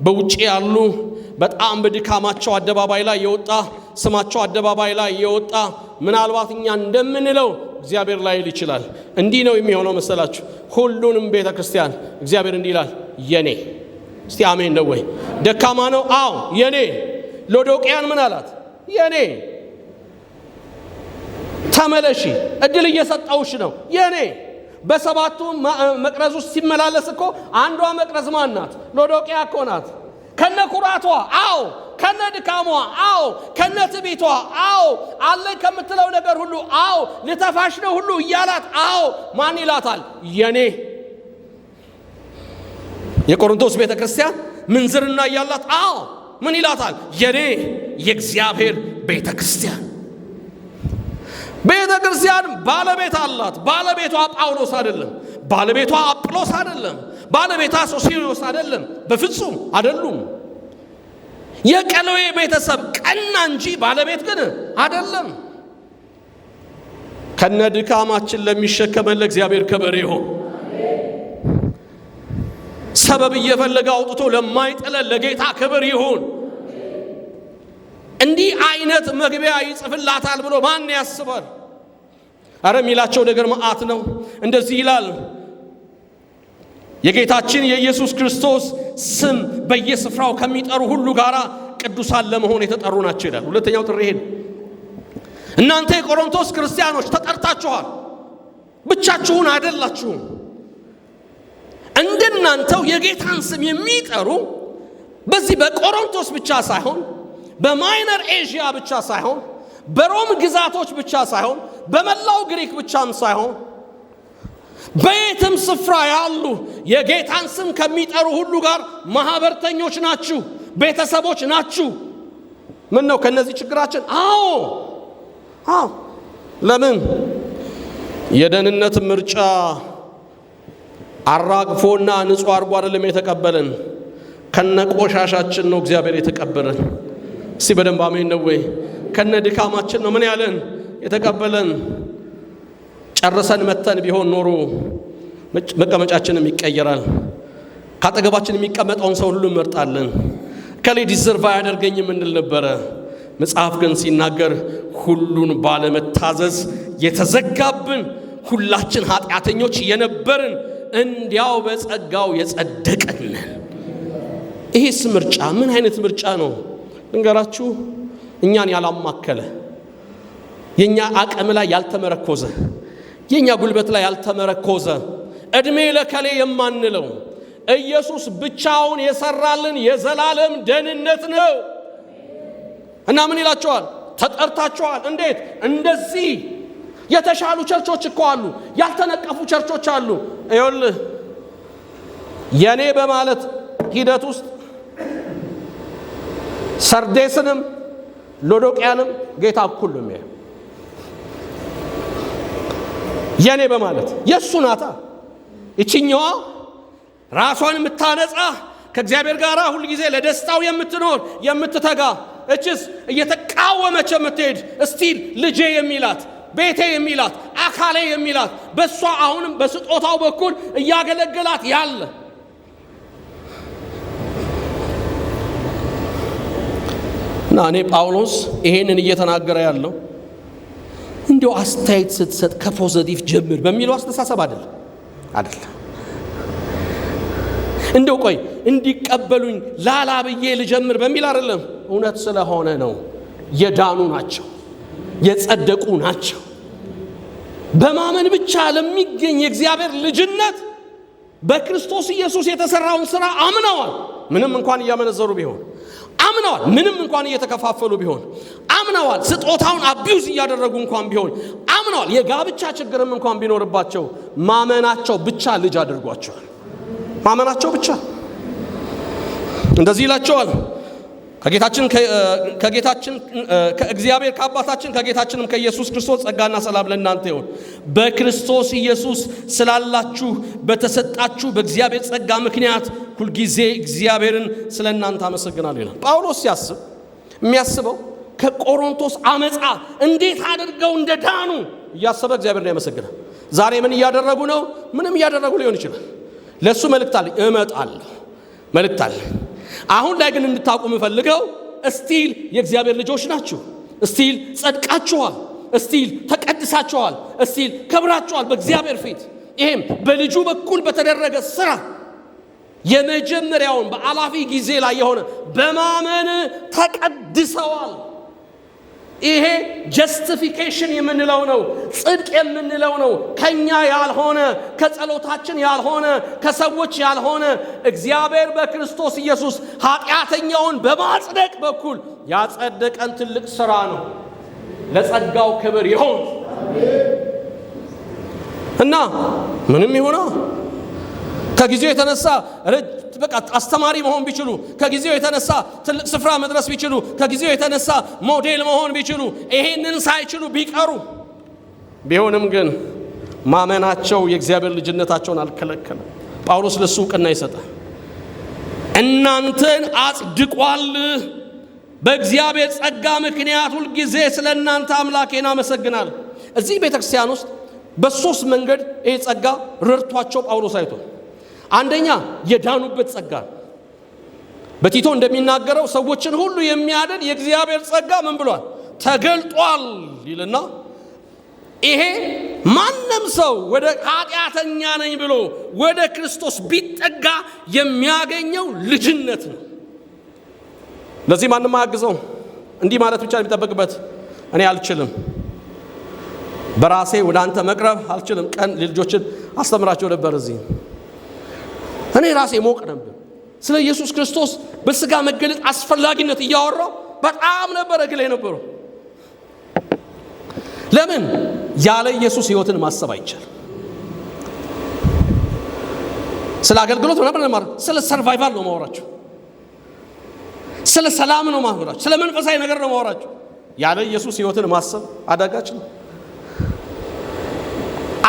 በውጪ ያሉ፣ በጣም በድካማቸው አደባባይ ላይ የወጣ፣ ስማቸው አደባባይ ላይ የወጣ፣ ምናልባት እኛ እንደምንለው እግዚአብሔር ላይል ይችላል። እንዲህ ነው የሚሆነው መሰላችሁ። ሁሉንም ቤተ ክርስቲያን እግዚአብሔር እንዲህ ይላል፣ የኔ። እስቲ አሜን ነው ወይ? ደካማ ነው? አዎ፣ የኔ። ሎዶቅያን ምን አላት? የኔ። ተመለሺ፣ እድል እየሰጠውሽ ነው፣ የኔ። በሰባቱ መቅረዝ ውስጥ ሲመላለስ እኮ አንዷ መቅረዝ ማን ናት? ሎዶቅያ እኮ ናት። ከነ ኩራቷ፣ አዎ፣ ከነ ድካሟ፣ አዎ፣ ከነ ትቢቷ፣ አዎ፣ አለኝ ከምትለው ነገር ሁሉ፣ አዎ፣ ልተፋሽ ነው ሁሉ እያላት፣ አዎ፣ ማን ይላታል? የኔ። የቆሮንቶስ ቤተ ክርስቲያን ምንዝርና እያላት፣ አዎ፣ ምን ይላታል? የኔ፣ የእግዚአብሔር ቤተ ክርስቲያን። ቤተ ክርስቲያን ባለቤት አላት። ባለቤቷ ጳውሎስ አይደለም። ባለቤቷ አጵሎስ አይደለም። ባለቤቷ ሶሲዮስ አይደለም። በፍጹም አይደሉም። የቀለዌ ቤተሰብ ቀና እንጂ ባለቤት ግን አይደለም። ከነ ድካማችን ለሚሸከመን ለእግዚአብሔር ክብር ይሁን። ሰበብ እየፈለገ አውጥቶ ለማይጥለን ለጌታ ክብር ይሁን። እንዲህ አይነት መግቢያ ይጽፍላታል ብሎ ማን ያስባል? አረ የሚላቸው ነገር መዓት ነው። እንደዚህ ይላል፣ የጌታችን የኢየሱስ ክርስቶስ ስም በየስፍራው ከሚጠሩ ሁሉ ጋራ ቅዱሳን ለመሆን የተጠሩ ናቸው ይላል። ሁለተኛው ጥሪ ይሄ ነው። እናንተ የቆሮንቶስ ክርስቲያኖች ተጠርታችኋል። ብቻችሁን አይደላችሁም። እንደናንተው የጌታን ስም የሚጠሩ በዚህ በቆሮንቶስ ብቻ ሳይሆን፣ በ Minor Asia ብቻ ሳይሆን፣ በሮም ግዛቶች ብቻ ሳይሆን፣ በመላው ግሪክ ብቻም ሳይሆን፣ በየትም ስፍራ ያሉ የጌታን ስም ከሚጠሩ ሁሉ ጋር ማህበርተኞች ናችሁ፣ ቤተሰቦች ናችሁ። ምን ነው ከነዚህ ችግራችን? አዎ፣ ለምን የደህንነት ምርጫ አራግፎና ንጹሕ አድርጎ አይደለም የተቀበለን፣ ከነቆሻሻችን ነው እግዚአብሔር የተቀበለን። እስቲ በደንብ አሜን ነው ወይ? ከነ ድካማችን ነው ምን ያለን የተቀበለን። ጨርሰን መተን ቢሆን ኖሮ መቀመጫችንም ይቀየራል። ካጠገባችን የሚቀመጠውን ሰው ሁሉ እንመርጣለን። እከሌ deserve አያደርገኝም እንል ነበረ። መጽሐፍ ግን ሲናገር ሁሉን ባለመታዘዝ የተዘጋብን ሁላችን ኃጢአተኞች የነበርን እንዲያው በጸጋው የጸደቅን። ይሄስ ምርጫ ምን አይነት ምርጫ ነው? ልንገራችሁ፣ እኛን ያላማከለ፣ የኛ አቅም ላይ ያልተመረኮዘ፣ የኛ ጉልበት ላይ ያልተመረኮዘ፣ እድሜ ለከሌ የማንለው ኢየሱስ ብቻውን የሰራልን የዘላለም ደህንነት ነው። እና ምን ይላቸዋል? ተጠርታችኋል። እንዴት? እንደዚህ የተሻሉ ቸርቾች እኮ አሉ፣ ያልተነቀፉ ቸርቾች አሉ። ይኸውልህ የኔ በማለት ሂደት ውስጥ ሰርዴስንም ሎዶቅያንም ጌታ እኩል ነው የሚያየው። የኔ በማለት የእሱ ናታ። ይችኛዋ ራሷን የምታነጻ ከእግዚአብሔር ጋር ሁል ጊዜ ለደስታው የምትኖር የምትተጋ፣ እችስ እየተቃወመች የምትሄድ still ልጄ የሚላት፣ ቤቴ የሚላት፣ አካሌ የሚላት፣ በእሷ አሁንም በስጦታው በኩል እያገለገላት ያለ። እና እኔ ጳውሎስ ይሄንን እየተናገረ ያለው እንዲያው አስተያየት ስትሰጥ ከ positive ጀምር በሚለው አስተሳሰብ አይደለም አይደለም። እንደው ቆይ እንዲቀበሉኝ ላላ ብዬ ልጀምር በሚል አይደለም። እውነት ስለሆነ ነው። የዳኑ ናቸው፣ የጸደቁ ናቸው። በማመን ብቻ ለሚገኝ የእግዚአብሔር ልጅነት በክርስቶስ ኢየሱስ የተሰራውን ስራ አምነዋል። ምንም እንኳን እያመነዘሩ ቢሆን አምነዋል። ምንም እንኳን እየተከፋፈሉ ቢሆን አምነዋል። ስጦታውን abuse እያደረጉ እንኳን ቢሆን አምነዋል። የጋብቻ ችግርም እንኳን ቢኖርባቸው ማመናቸው ብቻ ልጅ አድርጓቸዋል። ማመናቸው ብቻ። እንደዚህ ይላቸዋል። ከጌታችን ከእግዚአብሔር ከአባታችን ከጌታችንም ከኢየሱስ ክርስቶስ ጸጋና ሰላም ለእናንተ ይሁን። በክርስቶስ ኢየሱስ ስላላችሁ በተሰጣችሁ በእግዚአብሔር ጸጋ ምክንያት ሁልጊዜ እግዚአብሔርን ስለ እናንተ አመሰግናለሁ ይላል። ጳውሎስ ሲያስብ የሚያስበው ከቆሮንቶስ አመፃ እንዴት አድርገው እንደዳኑ እያሰበ እግዚአብሔርን ያመሰግናል። ዛሬ ምን እያደረጉ ነው? ምንም እያደረጉ ሊሆን ይችላል። ለሱ መልእክት አለኝ፣ እመጣለሁ፣ መልእክት አለኝ። አሁን ላይ ግን እንድታውቁ የምፈልገው still የእግዚአብሔር ልጆች ናችሁ። Still ጸድቃችኋል። Still ተቀድሳችኋል። Still ከብራችኋል በእግዚአብሔር ፊት። ይሄም በልጁ በኩል በተደረገ ስራ የመጀመሪያውን በአላፊ ጊዜ ላይ የሆነ በማመን ተቀድሰዋል። ይሄ justification የምንለው ነው፣ ጽድቅ የምንለው ነው። ከኛ ያልሆነ፣ ከጸሎታችን ያልሆነ፣ ከሰዎች ያልሆነ፣ እግዚአብሔር በክርስቶስ ኢየሱስ ኃጢአተኛውን በማጽደቅ በኩል ያጸደቀን ትልቅ ስራ ነው። ለጸጋው ክብር ይሁን። እና ምንም ይሁና ከጊዜው የተነሳ በቃ አስተማሪ መሆን ቢችሉ፣ ከጊዜው የተነሳ ትልቅ ስፍራ መድረስ ቢችሉ፣ ከጊዜው የተነሳ ሞዴል መሆን ቢችሉ፣ ይሄንን ሳይችሉ ቢቀሩ ቢሆንም ግን ማመናቸው የእግዚአብሔር ልጅነታቸውን አልከለከለም። ጳውሎስ ለሱ እውቅና ይሰጣል። እናንተን አጽድቋል። በእግዚአብሔር ጸጋ ምክንያት ሁል ጊዜ ስለ እናንተ አምላኬን አመሰግናለሁ። እዚህ ቤተክርስቲያን ውስጥ በሶስት መንገድ ይሄ ጸጋ ረድቷቸው ጳውሎስ አይቷል። አንደኛ የዳኑበት ጸጋ ነው። በቲቶ እንደሚናገረው ሰዎችን ሁሉ የሚያድን የእግዚአብሔር ጸጋ ምን ብሏል? ተገልጧል ይልና ይሄ ማንም ሰው ወደ ኃጢአተኛ ነኝ ብሎ ወደ ክርስቶስ ቢጠጋ የሚያገኘው ልጅነት ነው። ለዚህ ማንም አያግዘው። እንዲህ ማለት ብቻ የሚጠበቅበት እኔ አልችልም፣ በራሴ ወደ አንተ መቅረብ አልችልም። ቀን ልጆችን አስተምራቸው ነበር እዚህ እኔ ራሴ ሞቅ ነበር። ስለ ኢየሱስ ክርስቶስ በስጋ መገለጥ አስፈላጊነት እያወራው በጣም ነበር እግሌ ነበረው። ለምን ያለ ኢየሱስ ህይወትን ማሰብ አይቻልም። ስለ አገልግሎት ምናምን ለማር ስለ survival ነው ማወራችሁ። ስለ ሰላም ነው ማወራችሁ። ስለ መንፈሳዊ ነገር ነው ማወራችሁ። ያለ ኢየሱስ ህይወትን ማሰብ አዳጋች ነው።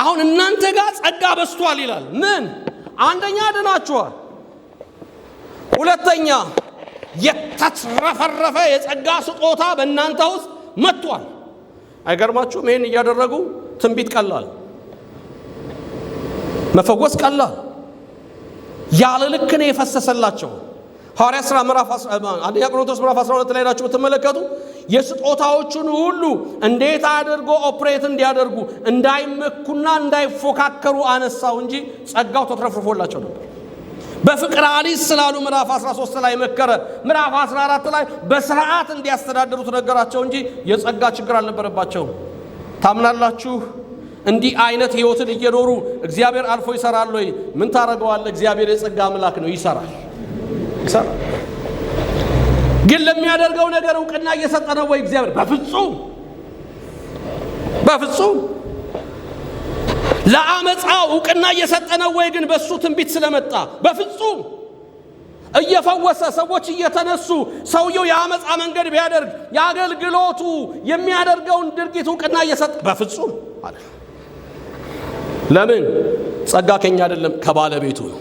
አሁን እናንተ ጋር ጸጋ በዝቷል ይላል። ምን አንደኛ ድናችኋል፣ ሁለተኛ የተትረፈረፈ የጸጋ ስጦታ በእናንተ ውስጥ መጥቷል። አይገርማችሁም? ይህን እያደረጉ ትንቢት ቀላል፣ መፈወስ ቀላል፣ ያለ ልክ ነው የፈሰሰላቸው። ሐዋርያት ሥራ ምዕራፍ አንደኛ ቆሮንቶስ ምዕራፍ 12 ላይ ሄዳችሁ ብትመለከቱ የስጦታዎቹን ሁሉ እንዴት አድርጎ operate እንዲያደርጉ እንዳይመኩና እንዳይፎካከሩ አነሳው እንጂ ጸጋው ተትረፍርፎላቸው ነበር። በፍቅር አሊስ ስላሉ ምዕራፍ 13 ላይ መከረ። ምዕራፍ 14 ላይ በስርዓት እንዲያስተዳድሩት ነገራቸው እንጂ የጸጋ ችግር አልነበረባቸውም። ታምናላችሁ? እንዲህ አይነት ህይወትን እየኖሩ እግዚአብሔር አልፎ ይሰራል ወይ? ምን ታደርገዋለህ? እግዚአብሔር የጸጋ አምላክ ነው፣ ይሰራል ይሰራል። ግን ለሚያደርገው ነገር እውቅና እየሰጠ ነው ወይ እግዚአብሔር? በፍጹም በፍጹም። ለአመፃው እውቅና እየሰጠ ነው ወይ ግን በሱ ትንቢት ስለመጣ? በፍጹም። እየፈወሰ ሰዎች እየተነሱ ሰውየው የአመፃ መንገድ ቢያደርግ የአገልግሎቱ የሚያደርገውን ድርጊት እውቅና እየሰጠ በፍጹም አለ። ለምን? ጸጋ ከኛ አይደለም ከባለቤቱ ነው።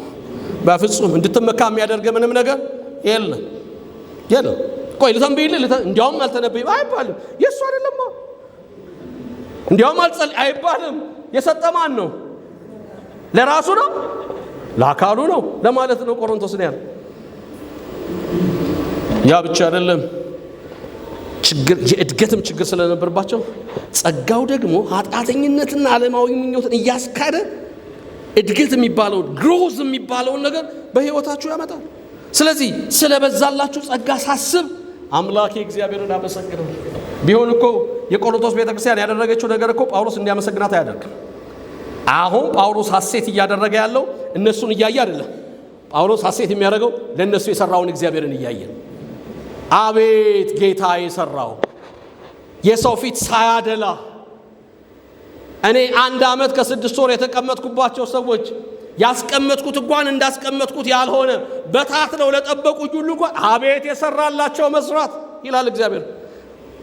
በፍጹም እንድትመካ የሚያደርግ ምንም ነገር የለም የለም። ቆይ ልተንብይልህ፣ እንዲያውም አልተነበይም አይባልም። የእሱ አይደለማ። እንዲያውም አልጸልይ አይባልም። የሰጠ ማን ነው? ለራሱ ነው ለአካሉ ነው ለማለት ነው ቆሮንቶስ ነው ያለው። ያ ብቻ አይደለም፣ ችግር የእድገትም ችግር ስለነበርባቸው ጸጋው ደግሞ ኃጢአተኝነትና ዓለማዊ ምኞትን እያስካደ እድገት የሚባለውን ግሮዝ የሚባለውን ነገር በሕይወታችሁ ያመጣል። ስለዚህ ስለበዛላችሁ ጸጋ ሳስብ አምላኬ እግዚአብሔርን አመሰግናለሁ። ቢሆን እኮ የቆሮንቶስ ቤተክርስቲያን ያደረገችው ነገር እኮ ጳውሎስ እንዲያመሰግናት አያደርግም። አሁን ጳውሎስ ሐሴት እያደረገ ያለው እነሱን እያየ አይደለም። ጳውሎስ ሐሴት የሚያደርገው ለእነሱ የሰራውን እግዚአብሔርን እያየ፣ አቤት ጌታ የሰራው የሰው ፊት ሳያደላ እኔ 1 ዓመት ከ6 ወር የተቀመጥኩባቸው ሰዎች ያስቀመጥኩት እንኳን እንዳስቀመጥኩት ያልሆነ በታት ነው ለጠበቁኝ ሁሉ እንኳን አቤት የሰራላቸው መስራት ይላል እግዚአብሔር።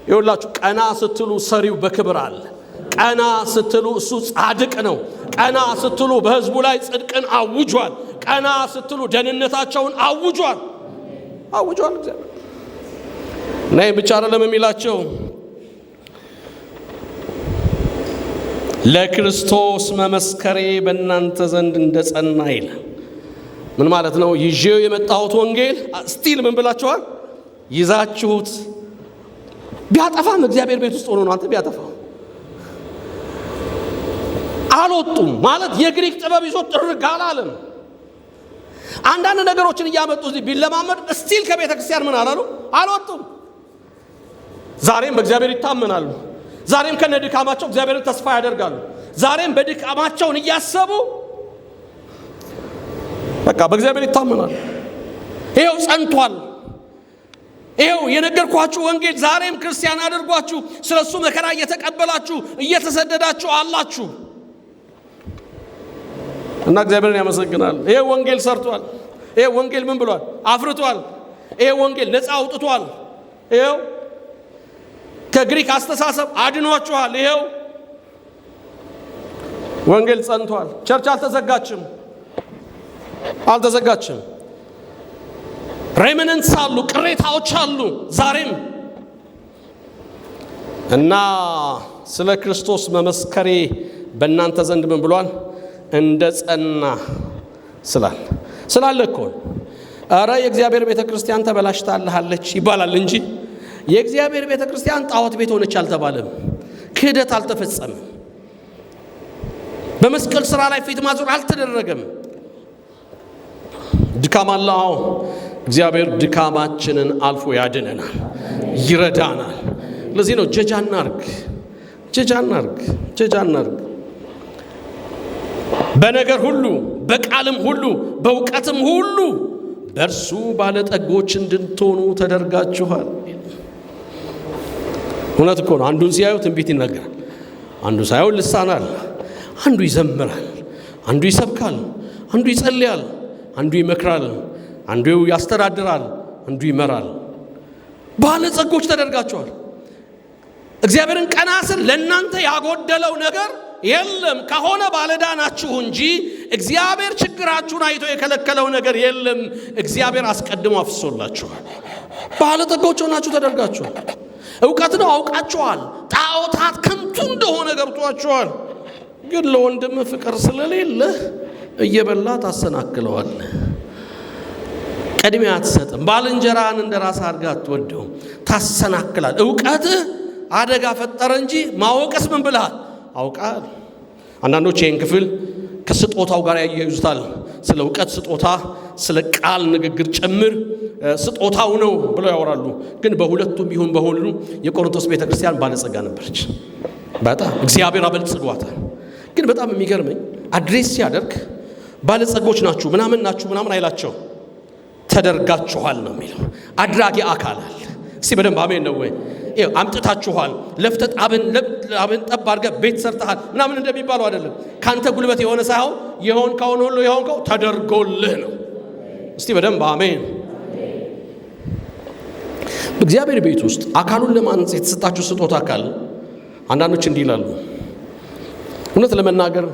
ይኸውላችሁ ቀና ስትሉ ሰሪው በክብር አለ። ቀና ስትሉ እሱ ጻድቅ ነው። ቀና ስትሉ በሕዝቡ ላይ ጽድቅን አውጇል። ቀና ስትሉ ደህንነታቸውን አውጇል አውጇል እግዚአብሔር። እና ይህ ብቻ አይደለም የሚላቸው፣ ለክርስቶስ መመስከሬ በእናንተ ዘንድ እንደጸና ይላል። ምን ማለት ነው? ይዤው የመጣሁት ወንጌል still ምን ብላችኋል? ይዛችሁት ቢያጠፋም እግዚአብሔር ቤት ውስጥ ሆኖ ነው። አንተ ቢያጠፋው አልወጡም ማለት የግሪክ ጥበብ ይዞ ጥርግ አላለም። አንዳንድ ነገሮችን እያመጡ እዚህ ቢለማመዱ still ከቤተ ክርስቲያን ምን አላሉ? አልወጡም። ዛሬም በእግዚአብሔር ይታመናሉ። ዛሬም ከነድካማቸው እግዚአብሔርን ተስፋ ያደርጋሉ። ዛሬም በድካማቸውን እያሰቡ በቃ በእግዚአብሔር ይታመናሉ። ይሄው ጸንቷል። ይሄው የነገርኳችሁ ወንጌል ዛሬም ክርስቲያን አድርጓችሁ ስለሱ መከራ እየተቀበላችሁ እየተሰደዳችሁ አላችሁ እና እግዚአብሔርን ያመሰግናል። ይሄ ወንጌል ሰርቷል። ይሄ ወንጌል ምን ብሏል? አፍርቷል። ይሄ ወንጌል ነፃ አውጥቷል። ይሄው ከግሪክ አስተሳሰብ አድኗችኋል። ይሄው ወንጌል ጸንቷል። church አልተዘጋችም አልተዘጋችም። remnants አሉ፣ ቅሬታዎች አሉ ዛሬም። እና ስለ ክርስቶስ መመስከሬ በእናንተ ዘንድ ምን ብሏል? እንደ ጸና ስላለ እኮ ኧረ የእግዚአብሔር ቤተክርስቲያን ተበላሽታለች ይባላል እንጂ የእግዚአብሔር ቤተክርስቲያን ጣዖት ቤት ሆነች አልተባለም። ክህደት አልተፈጸመም። በመስቀል ስራ ላይ ፊት ማዞር አልተደረገም። ድካም አለ። አዎ እግዚአብሔር ድካማችንን አልፎ ያድነናል፣ ይረዳናል። ለዚህ ነው ጀጅ አናርግ፣ ጀጅ አናርግ፣ ጀጅ አናርግ። በነገር ሁሉ በቃልም ሁሉ በእውቀትም ሁሉ በእርሱ ባለጠጎች እንድትሆኑ ተደርጋችኋል። እውነት እኮ ነው። አንዱን ሲያዩ ትንቢት ይናገራል፣ አንዱ ሳይሆን ልሳናል፣ አንዱ ይዘምራል፣ አንዱ ይሰብካል፣ አንዱ ይጸልያል፣ አንዱ ይመክራል፣ አንዱ ያስተዳድራል፣ አንዱ ይመራል። ባለጸጎች ተደርጋችኋል። እግዚአብሔርን ቀና ስል ለእናንተ ያጎደለው ነገር የለም። ከሆነ ባለዕዳ ናችሁ እንጂ እግዚአብሔር ችግራችሁን አይቶ የከለከለው ነገር የለም። እግዚአብሔር አስቀድሞ አፍሶላችኋል። ባለጠጎች ሆናችሁ ተደርጋችኋል። እውቀት ነው አውቃችኋል። ጣዖታት ከንቱ እንደሆነ ገብቷችኋል። ግን ለወንድም ፍቅር ስለሌለህ እየበላ ታሰናክለዋለህ። ቅድሚያ አትሰጥም። ባልንጀራህን እንደ ራስህ አድርገህ አትወደውም። ታሰናክላል። እውቀትህ አደጋ ፈጠረ እንጂ ማወቅስ ምን ብለሃል? አውቃል። አንዳንዶች ይህን ክፍል ከስጦታው ጋር ያያይዙታል። ስለ እውቀት ስጦታ፣ ስለ ቃል ንግግር ጭምር ስጦታው ነው ብለው ያወራሉ። ግን በሁለቱም ይሁን በሁሉ የቆሮንቶስ ቤተክርስቲያን ባለጸጋ ነበረች። በጣም እግዚአብሔር አበልጽጓታል። ግን በጣም የሚገርመኝ address ሲያደርግ ባለጸጎች ናችሁ ምናምን ናችሁ ምናምን አይላቸው። ተደርጋችኋል ነው የሚለው። አድራጊ አካል አለ። እስቲ በደንብ አሜን ነው ወይ? ይኸው አምጥታችኋል፣ ለፍተህ ላብህን ጠብ አድርገህ ቤት ሰርተሃል ምናምን እንደሚባለው አይደለም። ካንተ ጉልበት የሆነ ሳይሆን የሆንከውን ሁሉ የሆንከው ተደርጎልህ ነው። እስቲ በደንብ አሜን። በእግዚአብሔር ቤት ውስጥ አካሉን ለማንጽ የተሰጣችሁ ስጦታ ካለ አንዳንዶች እንዲህ ይላሉ። እውነት ለመናገር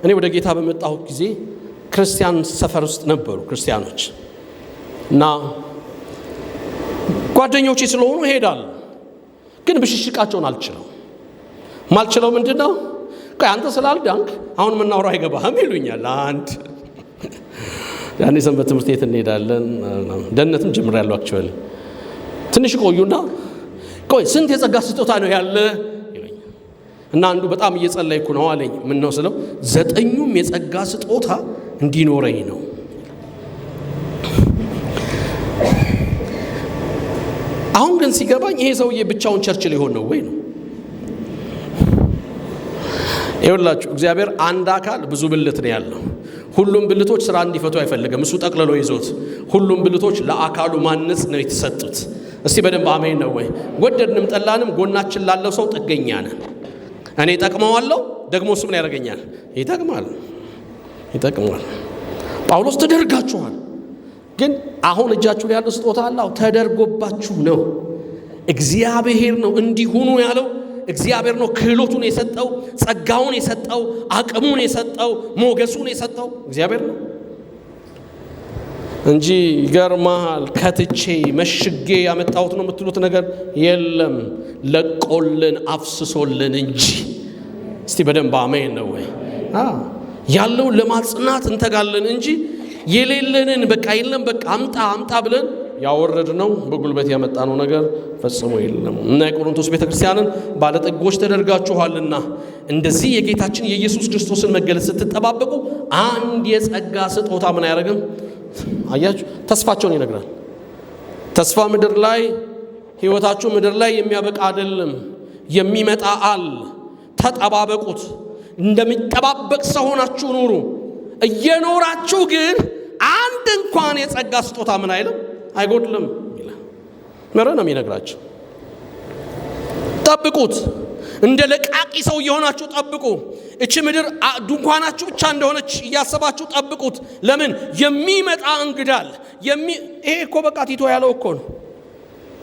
እኔ ወደ ጌታ በመጣሁ ጊዜ ክርስቲያን ሰፈር ውስጥ ነበሩ ክርስቲያኖች እና ጓደኞቼ ስለሆኑ እሄዳለሁ። ግን ብሽሽቃቸውን አልችለው። ማልችለው ምንድነው? ቆይ አንተ ስላልዳንክ አሁን የምናወራው አይገባህም ይሉኛል። አንድ ያኔ ሰንበት ትምህርት ቤት እንሄዳለን። ደህንነትም ጀምሬያለሁ actually። ትንሽ ቆዩና ቆይ ስንት የጸጋ ስጦታ ነው ያለ ይሉኛል። እና አንዱ በጣም እየጸለይኩ ነው አለኝ። ምን ነው ስለው 9ኙም የጸጋ ስጦታ እንዲኖረኝ ነው። አሁን ግን ሲገባኝ ይሄ ሰውዬ ብቻውን church ሊሆን ነው ወይ ነው። ይኸውላችሁ እግዚአብሔር አንድ አካል ብዙ ብልት ነው ያለው። ሁሉም ብልቶች ስራ እንዲፈቱ አይፈልግም። እሱ ጠቅልሎ ይዞት ሁሉም ብልቶች ለአካሉ ማነጽ ነው የተሰጡት። እስቲ በደንብ አሜን ነው ወይ? ወደድንም ጠላንም ጎናችን ላለው ሰው ጥገኛ ነን። እኔ እጠቅመዋለሁ፣ ደግሞ እሱ ምን ያደርገኛል? ይጠቅማል፣ ይጠቅማል። ጳውሎስ ተደርጋችኋል፣ ግን አሁን እጃችሁ ላይ ያለው ስጦታ አለ። አዎ ተደርጎባችሁ ነው። እግዚአብሔር ነው እንዲሁኑ ያለው። እግዚአብሔር ነው ክህሎቱን የሰጠው፣ ጸጋውን የሰጠው፣ አቅሙን የሰጠው፣ ሞገሱን የሰጠው እግዚአብሔር ነው እንጂ ይገርማል ከትቼ መሽጌ ያመጣሁት ነው የምትሉት ነገር የለም። ለቆልን አፍስሶልን እንጂ። እስቲ በደንብ አሜን ነው ወይ? አዎ ያለውን ለማጽናት እንተጋለን እንጂ የሌለንን በቃ የለም በቃ አምጣ አምጣ ብለን ያወረድነው በጉልበት ያመጣነው ነገር ፈጽሞ የለም። እና የቆሮንቶስ ቤተክርስቲያንን ባለጠጎች ተደርጋችኋልና እንደዚህ የጌታችን የኢየሱስ ክርስቶስን መገለጽ ስትጠባበቁ አንድ የጸጋ ስጦታ ምን አያደርግም? አያችሁ፣ ተስፋቸውን ይነግራል። ተስፋ ምድር ላይ ህይወታችሁ ምድር ላይ የሚያበቃ አይደለም፣ የሚመጣ አለ። ተጠባበቁት። እንደሚጠባበቅ ሰው ሆናችሁ ኑሩ። እየኖራችሁ ግን አንድ እንኳን የጸጋ ስጦታ ምን አይልም አይጎድልም ይላል። መረ ነው የሚነግራችሁ። ጠብቁት። እንደ ለቃቂ ሰው እየሆናችሁ ጠብቁ። እቺ ምድር ድንኳናችሁ ብቻ እንደሆነች እያሰባችሁ ጠብቁት። ለምን የሚመጣ እንግዳ አለ። ይሄ እኮ በቃ ቲቶ ያለው እኮ ነው።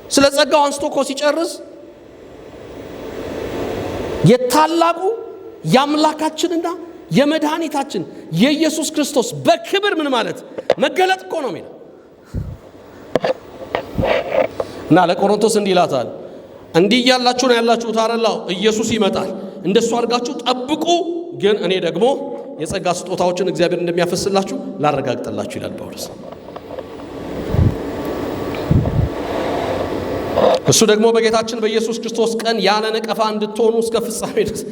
ስለ ጸጋው አንስቶ እኮ ሲጨርስ የታላቁ የአምላካችንና የመድኃኒታችን የኢየሱስ ክርስቶስ በክብር ምን ማለት መገለጥ እኮ ነው የሚለው። እና ለቆሮንቶስ እንዲህ ይላታል፣ እንዲህ እያላችሁ ነው ያላችሁት አይደል? ኢየሱስ ይመጣል፣ እንደሱ አድርጋችሁ ጠብቁ፣ ግን እኔ ደግሞ የጸጋ ስጦታዎችን እግዚአብሔር እንደሚያፈስላችሁ ላረጋግጥላችሁ ይላል ጳውሎስ። እሱ ደግሞ በጌታችን በኢየሱስ ክርስቶስ ቀን ያለ ነቀፋ እንድትሆኑ እስከ ፍጻሜ ድረስ።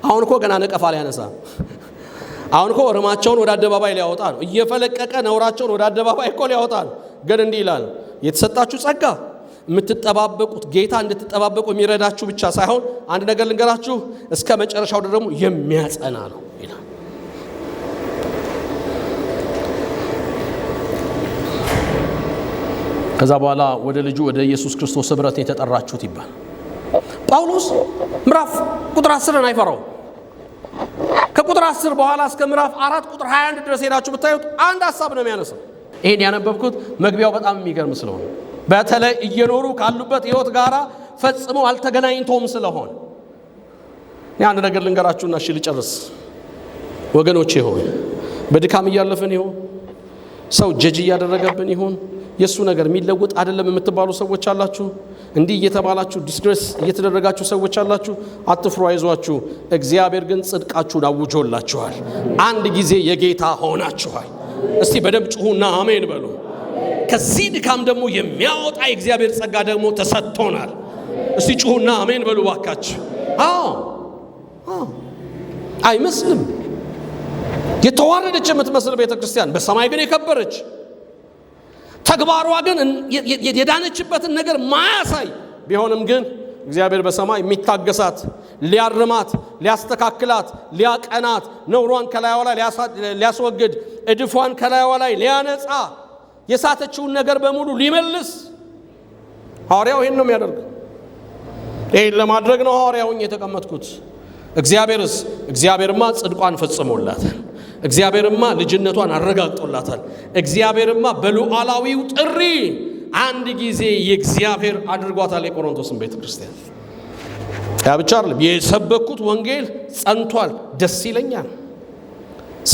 አሁን እኮ ገና ነቀፋ ሊያነሳ፣ አሁን እኮ እርማቸውን ወደ አደባባይ ሊያወጣ ነው። እየፈለቀቀ ነውራቸውን ወደ አደባባይ እኮ ሊያወጣ ነው። ግን እንዲህ ይላል፣ የተሰጣችሁ ጸጋ የምትጠባበቁት ጌታ እንድትጠባበቁ የሚረዳችሁ ብቻ ሳይሆን አንድ ነገር ልንገራችሁ፣ እስከ መጨረሻው ደግሞ የሚያጸና ነው ይላል። ከዛ በኋላ ወደ ልጁ ወደ ኢየሱስ ክርስቶስ ኅብረት የተጠራችሁት ይባል። ጳውሎስ ምዕራፍ ቁጥር 10 አይፈራውም። ከቁጥር 10 በኋላ እስከ ምዕራፍ 4 ቁጥር 21 ድረስ ሄዳችሁ ብታዩት አንድ ሐሳብ ነው የሚያነሳው። ይሄን ያነበብኩት መግቢያው በጣም የሚገርም ስለሆነ በተለይ እየኖሩ ካሉበት ሕይወት ጋራ ፈጽሞ አልተገናኝቶም ስለሆነ እኔ አንድ ነገር ልንገራችሁና እሺ ልጨርስ። ወገኖቼ ሆይ በድካም እያለፍን ይሆን? ሰው ጀጅ እያደረገብን ይሆን? የሱ ነገር የሚለወጥ አይደለም የምትባሉ ሰዎች አላችሁ። እንዲህ እየተባላችሁ disgrace እየተደረጋችሁ ሰዎች አላችሁ። አትፍሩ፣ አይዟችሁ። እግዚአብሔር ግን ጽድቃችሁን አውጆላችኋል። አንድ ጊዜ የጌታ ሆናችኋል። እስቲ በደንብ ጩሁና አሜን በሉ። ከዚህ ድካም ደግሞ የሚያወጣ የእግዚአብሔር ጸጋ ደግሞ ተሰጥቶናል። እስቲ ጩሁና አሜን በሉ ባካችሁ። አዎ አዎ፣ አይመስልም። የተዋረደች የምትመስል ቤተክርስቲያን በሰማይ ግን የከበረች፣ ተግባሯ ግን የዳነችበትን ነገር ማያሳይ ቢሆንም ግን እግዚአብሔር በሰማይ የሚታገሳት፣ ሊያርማት፣ ሊያስተካክላት፣ ሊያቀናት፣ ነውሯን ከላይዋ ላይ ሊያስወግድ፣ እድፏን ከላይዋ ላይ ሊያነጻ፣ የሳተችውን ነገር በሙሉ ሊመልስ ሐዋርያው ይሄን ነው የሚያደርገው። ይሄን ለማድረግ ነው ሐዋርያው የተቀመጥኩት። እግዚአብሔርስ እግዚአብሔርማ ጽድቋን ፈጽሞላታል። እግዚአብሔርማ ልጅነቷን አረጋግጦላታል። እግዚአብሔርማ በሉዓላዊው ጥሪ አንድ ጊዜ የእግዚአብሔር አድርጓታል የቆሮንቶስን ቤተክርስቲያን። ያ ብቻ አይደለም፣ የሰበኩት ወንጌል ጸንቷል፣ ደስ ይለኛል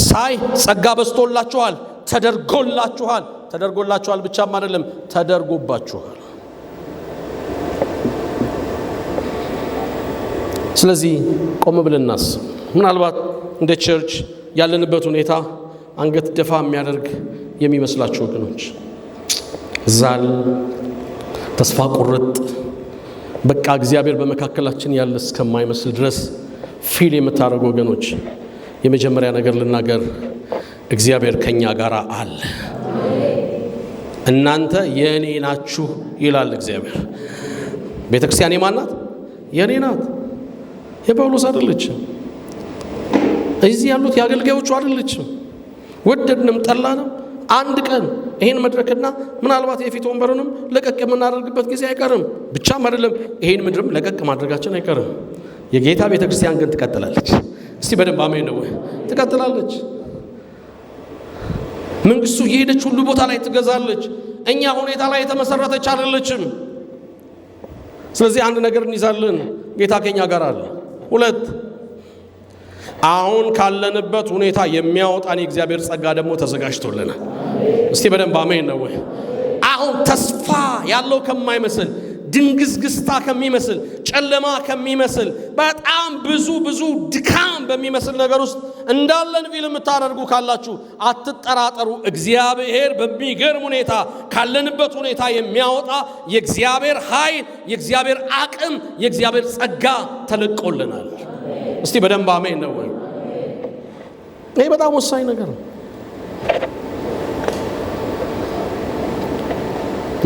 ሳይ ጸጋ በዝቶላችኋል፣ ተደርጎላችኋል። ተደርጎላችኋል ብቻም አይደለም፣ ተደርጎባችኋል። ስለዚህ ቆም ብለን እናስብ። ምናልባት እንደ church ያለንበት ሁኔታ አንገት ደፋ የሚያደርግ የሚመስላችሁ ወገኖች፣ ዛል፣ ተስፋ ቁርጥ፣ በቃ እግዚአብሔር በመካከላችን ያለ እስከማይመስል ድረስ feel የምታደርጉ ወገኖች፣ የመጀመሪያ ነገር ልናገር፣ እግዚአብሔር ከኛ ጋር አለ። እናንተ የኔ ናችሁ ይላል እግዚአብሔር። ቤተክርስቲያን የማን ናት? የኔ ናት። የጳውሎስ አይደለችም። እዚህ ያሉት የአገልጋዮቹ አይደለችም። ወደድንም ጠላንም አንድ ቀን ይሄን መድረክና ምናልባት የፊት ወንበሩንም ለቀቅ የምናደርግበት ጊዜ አይቀርም። ብቻም አይደለም ይሄን ምድርም ለቀቅ ማድረጋችን አይቀርም። የጌታ ቤተክርስቲያን ግን ትቀጥላለች። እስቲ በደንብ አሜን ነው። ትቀጥላለች። መንግስቱ እየሄደች ሁሉ ቦታ ላይ ትገዛለች። እኛ ሁኔታ ላይ የተመሰረተች አይደለችም። ስለዚህ አንድ ነገር እንይዛለን፣ ጌታ ከኛ ጋር አለ። ሁለት፣ አሁን ካለንበት ሁኔታ የሚያወጣን የእግዚአብሔር ጸጋ ደግሞ ተዘጋጅቶልናል። እስቲ በደንብ አሜን ነው ወይ? አሁን ተስፋ ያለው ከማይመስል፣ ድንግዝግዝታ ከሚመስል፣ ጨለማ ከሚመስል፣ በጣም ብዙ ብዙ ድካም በሚመስል ነገር ውስጥ እንዳለን ፊል የምታደርጉ ካላችሁ አትጠራጠሩ። እግዚአብሔር በሚገርም ሁኔታ ካለንበት ሁኔታ የሚያወጣ የእግዚአብሔር ኃይል፣ የእግዚአብሔር አቅም፣ የእግዚአብሔር ጸጋ ተለቆልናል። እስቲ በደንብ አሜን ነው ወይ? ይሄ በጣም ወሳኝ ነገር ነው።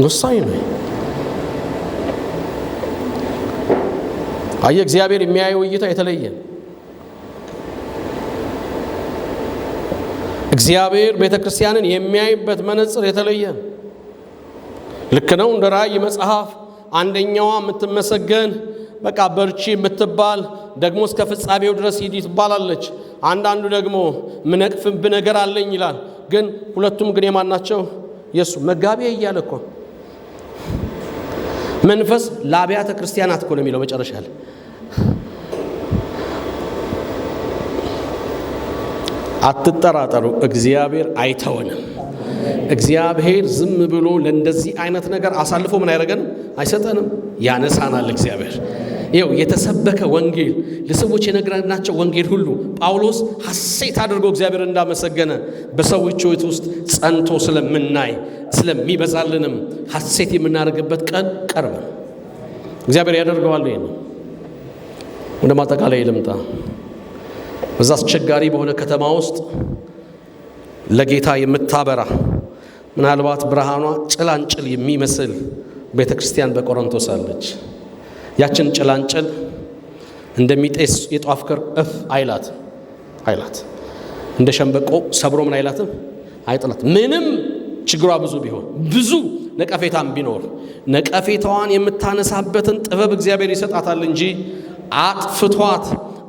ወሳኝ ነው። አየ እግዚአብሔር የሚያየው እይታ የተለየ። እግዚአብሔር ቤተክርስቲያንን የሚያይበት መነጽር የተለየ። ልክ ነው። እንደ ራእይ መጽሐፍ አንደኛዋ የምትመሰገን በቃ በርቺ የምትባል ደግሞ እስከ ፍጻሜው ድረስ ሂዲ ትባላለች። አንዳንዱ ደግሞ ምነቅፍብ ነገር አለኝ ይላል። ግን ሁለቱም ግን የማን ናቸው? የሱ መጋቢ እያለ እኮ መንፈስ ለአብያተ ክርስቲያናት እኮ ነው የሚለው መጨረሻ ላይ። አትጠራጠሩ፣ እግዚአብሔር አይተወንም። እግዚአብሔር ዝም ብሎ ለእንደዚህ አይነት ነገር አሳልፎ ምን አይረገንም? አይሰጠንም። ያነሳናል እግዚአብሔር። ይኸው የተሰበከ ወንጌል ለሰዎች የነገርናቸው ወንጌል ሁሉ ጳውሎስ ሐሴት አድርጎ እግዚአብሔር እንዳመሰገነ በሰዎች ሕይወት ውስጥ ጸንቶ ስለምናይ ስለሚበዛልንም ሐሴት የምናደርግበት ቀን ቅርብ ነው። እግዚአብሔር ያደርገዋል። ይሄን ወደ ማጠቃለያ ልምጣ። በዛ አስቸጋሪ በሆነ ከተማ ውስጥ ለጌታ የምታበራ ምናልባት ብርሃኗ ጭላንጭል የሚመስል ቤተክርስቲያን በቆሮንቶስ አለች። ያችን ጭላንጭል እንደሚጤስ የጧፍ ክር እፍ አይላት አይላት፣ እንደ ሸንበቆ ሰብሮ ምን አይላትም አይጥላት። ምንም ችግሯ ብዙ ቢሆን ብዙ ነቀፌታም ቢኖር ነቀፌታዋን የምታነሳበትን ጥበብ እግዚአብሔር ይሰጣታል እንጂ አጥፍቷት፣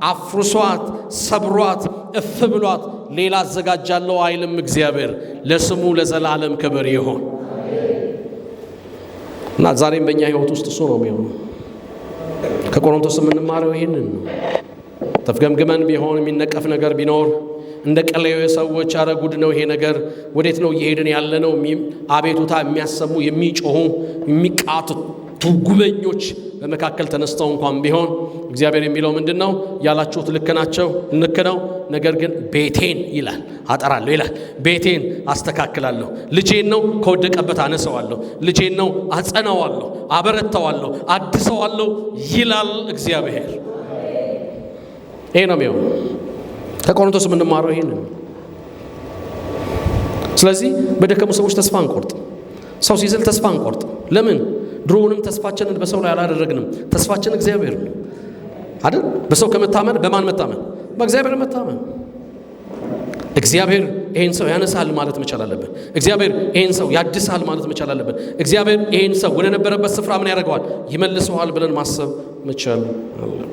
አፍርሷት፣ ሰብሯት፣ እፍ ብሏት ሌላ አዘጋጃለሁ አይልም እግዚአብሔር። ለስሙ ለዘላለም ክብር ይሁን። እና ዛሬም በእኛ ሕይወት ውስጥ እሱ ነው የሚሆነው። ከቆሮንቶስ የምንማረው ይህንን ነው። ተፍገምግመን ቢሆን የሚነቀፍ ነገር ቢኖር እንደ ቀለዮ ሰዎች አረ ጉድ ነው ይሄ ነገር፣ ወዴት ነው እየሄድን ያለ ነው አቤቱታ የሚያሰሙ፣ የሚጮሁ፣ የሚቃትቱ ጉበኞች በመካከል ተነስተው እንኳን ቢሆን እግዚአብሔር የሚለው ምንድን ነው? ያላችሁት ልክ ናቸው፣ ልክ ነው። ነገር ግን ቤቴን ይላል አጠራለሁ ይላል። ቤቴን አስተካክላለሁ። ልጄን ነው ከወደቀበት አነሰዋለሁ። ልጄን ነው አጸናዋለሁ፣ አበረታዋለሁ፣ አድሰዋለሁ ይላል እግዚአብሔር። ይሄ ነው የሚሆነው። ከቆሮንቶስ የምንማረው ይሄን ነው። ስለዚህ በደከሙ ሰዎች ተስፋ አንቆርጥ። ሰው ሲዝል ተስፋ አንቆርጥ። ለምን? ድሮውንም ተስፋችንን በሰው ላይ አላደረግንም። ተስፋችን እግዚአብሔር ነው አይደል? በሰው ከመታመን በማን መታመን? በእግዚአብሔር መታመን። እግዚአብሔር ይሄን ሰው ያነሳል ማለት መቻል አለብን። እግዚአብሔር ይሄን ሰው ያድሳል ማለት መቻል አለብን። እግዚአብሔር ይሄን ሰው ወደ ነበረበት ስፍራ ምን ያደርገዋል? ይመልሰዋል ብለን ማሰብ መቻል አለብን።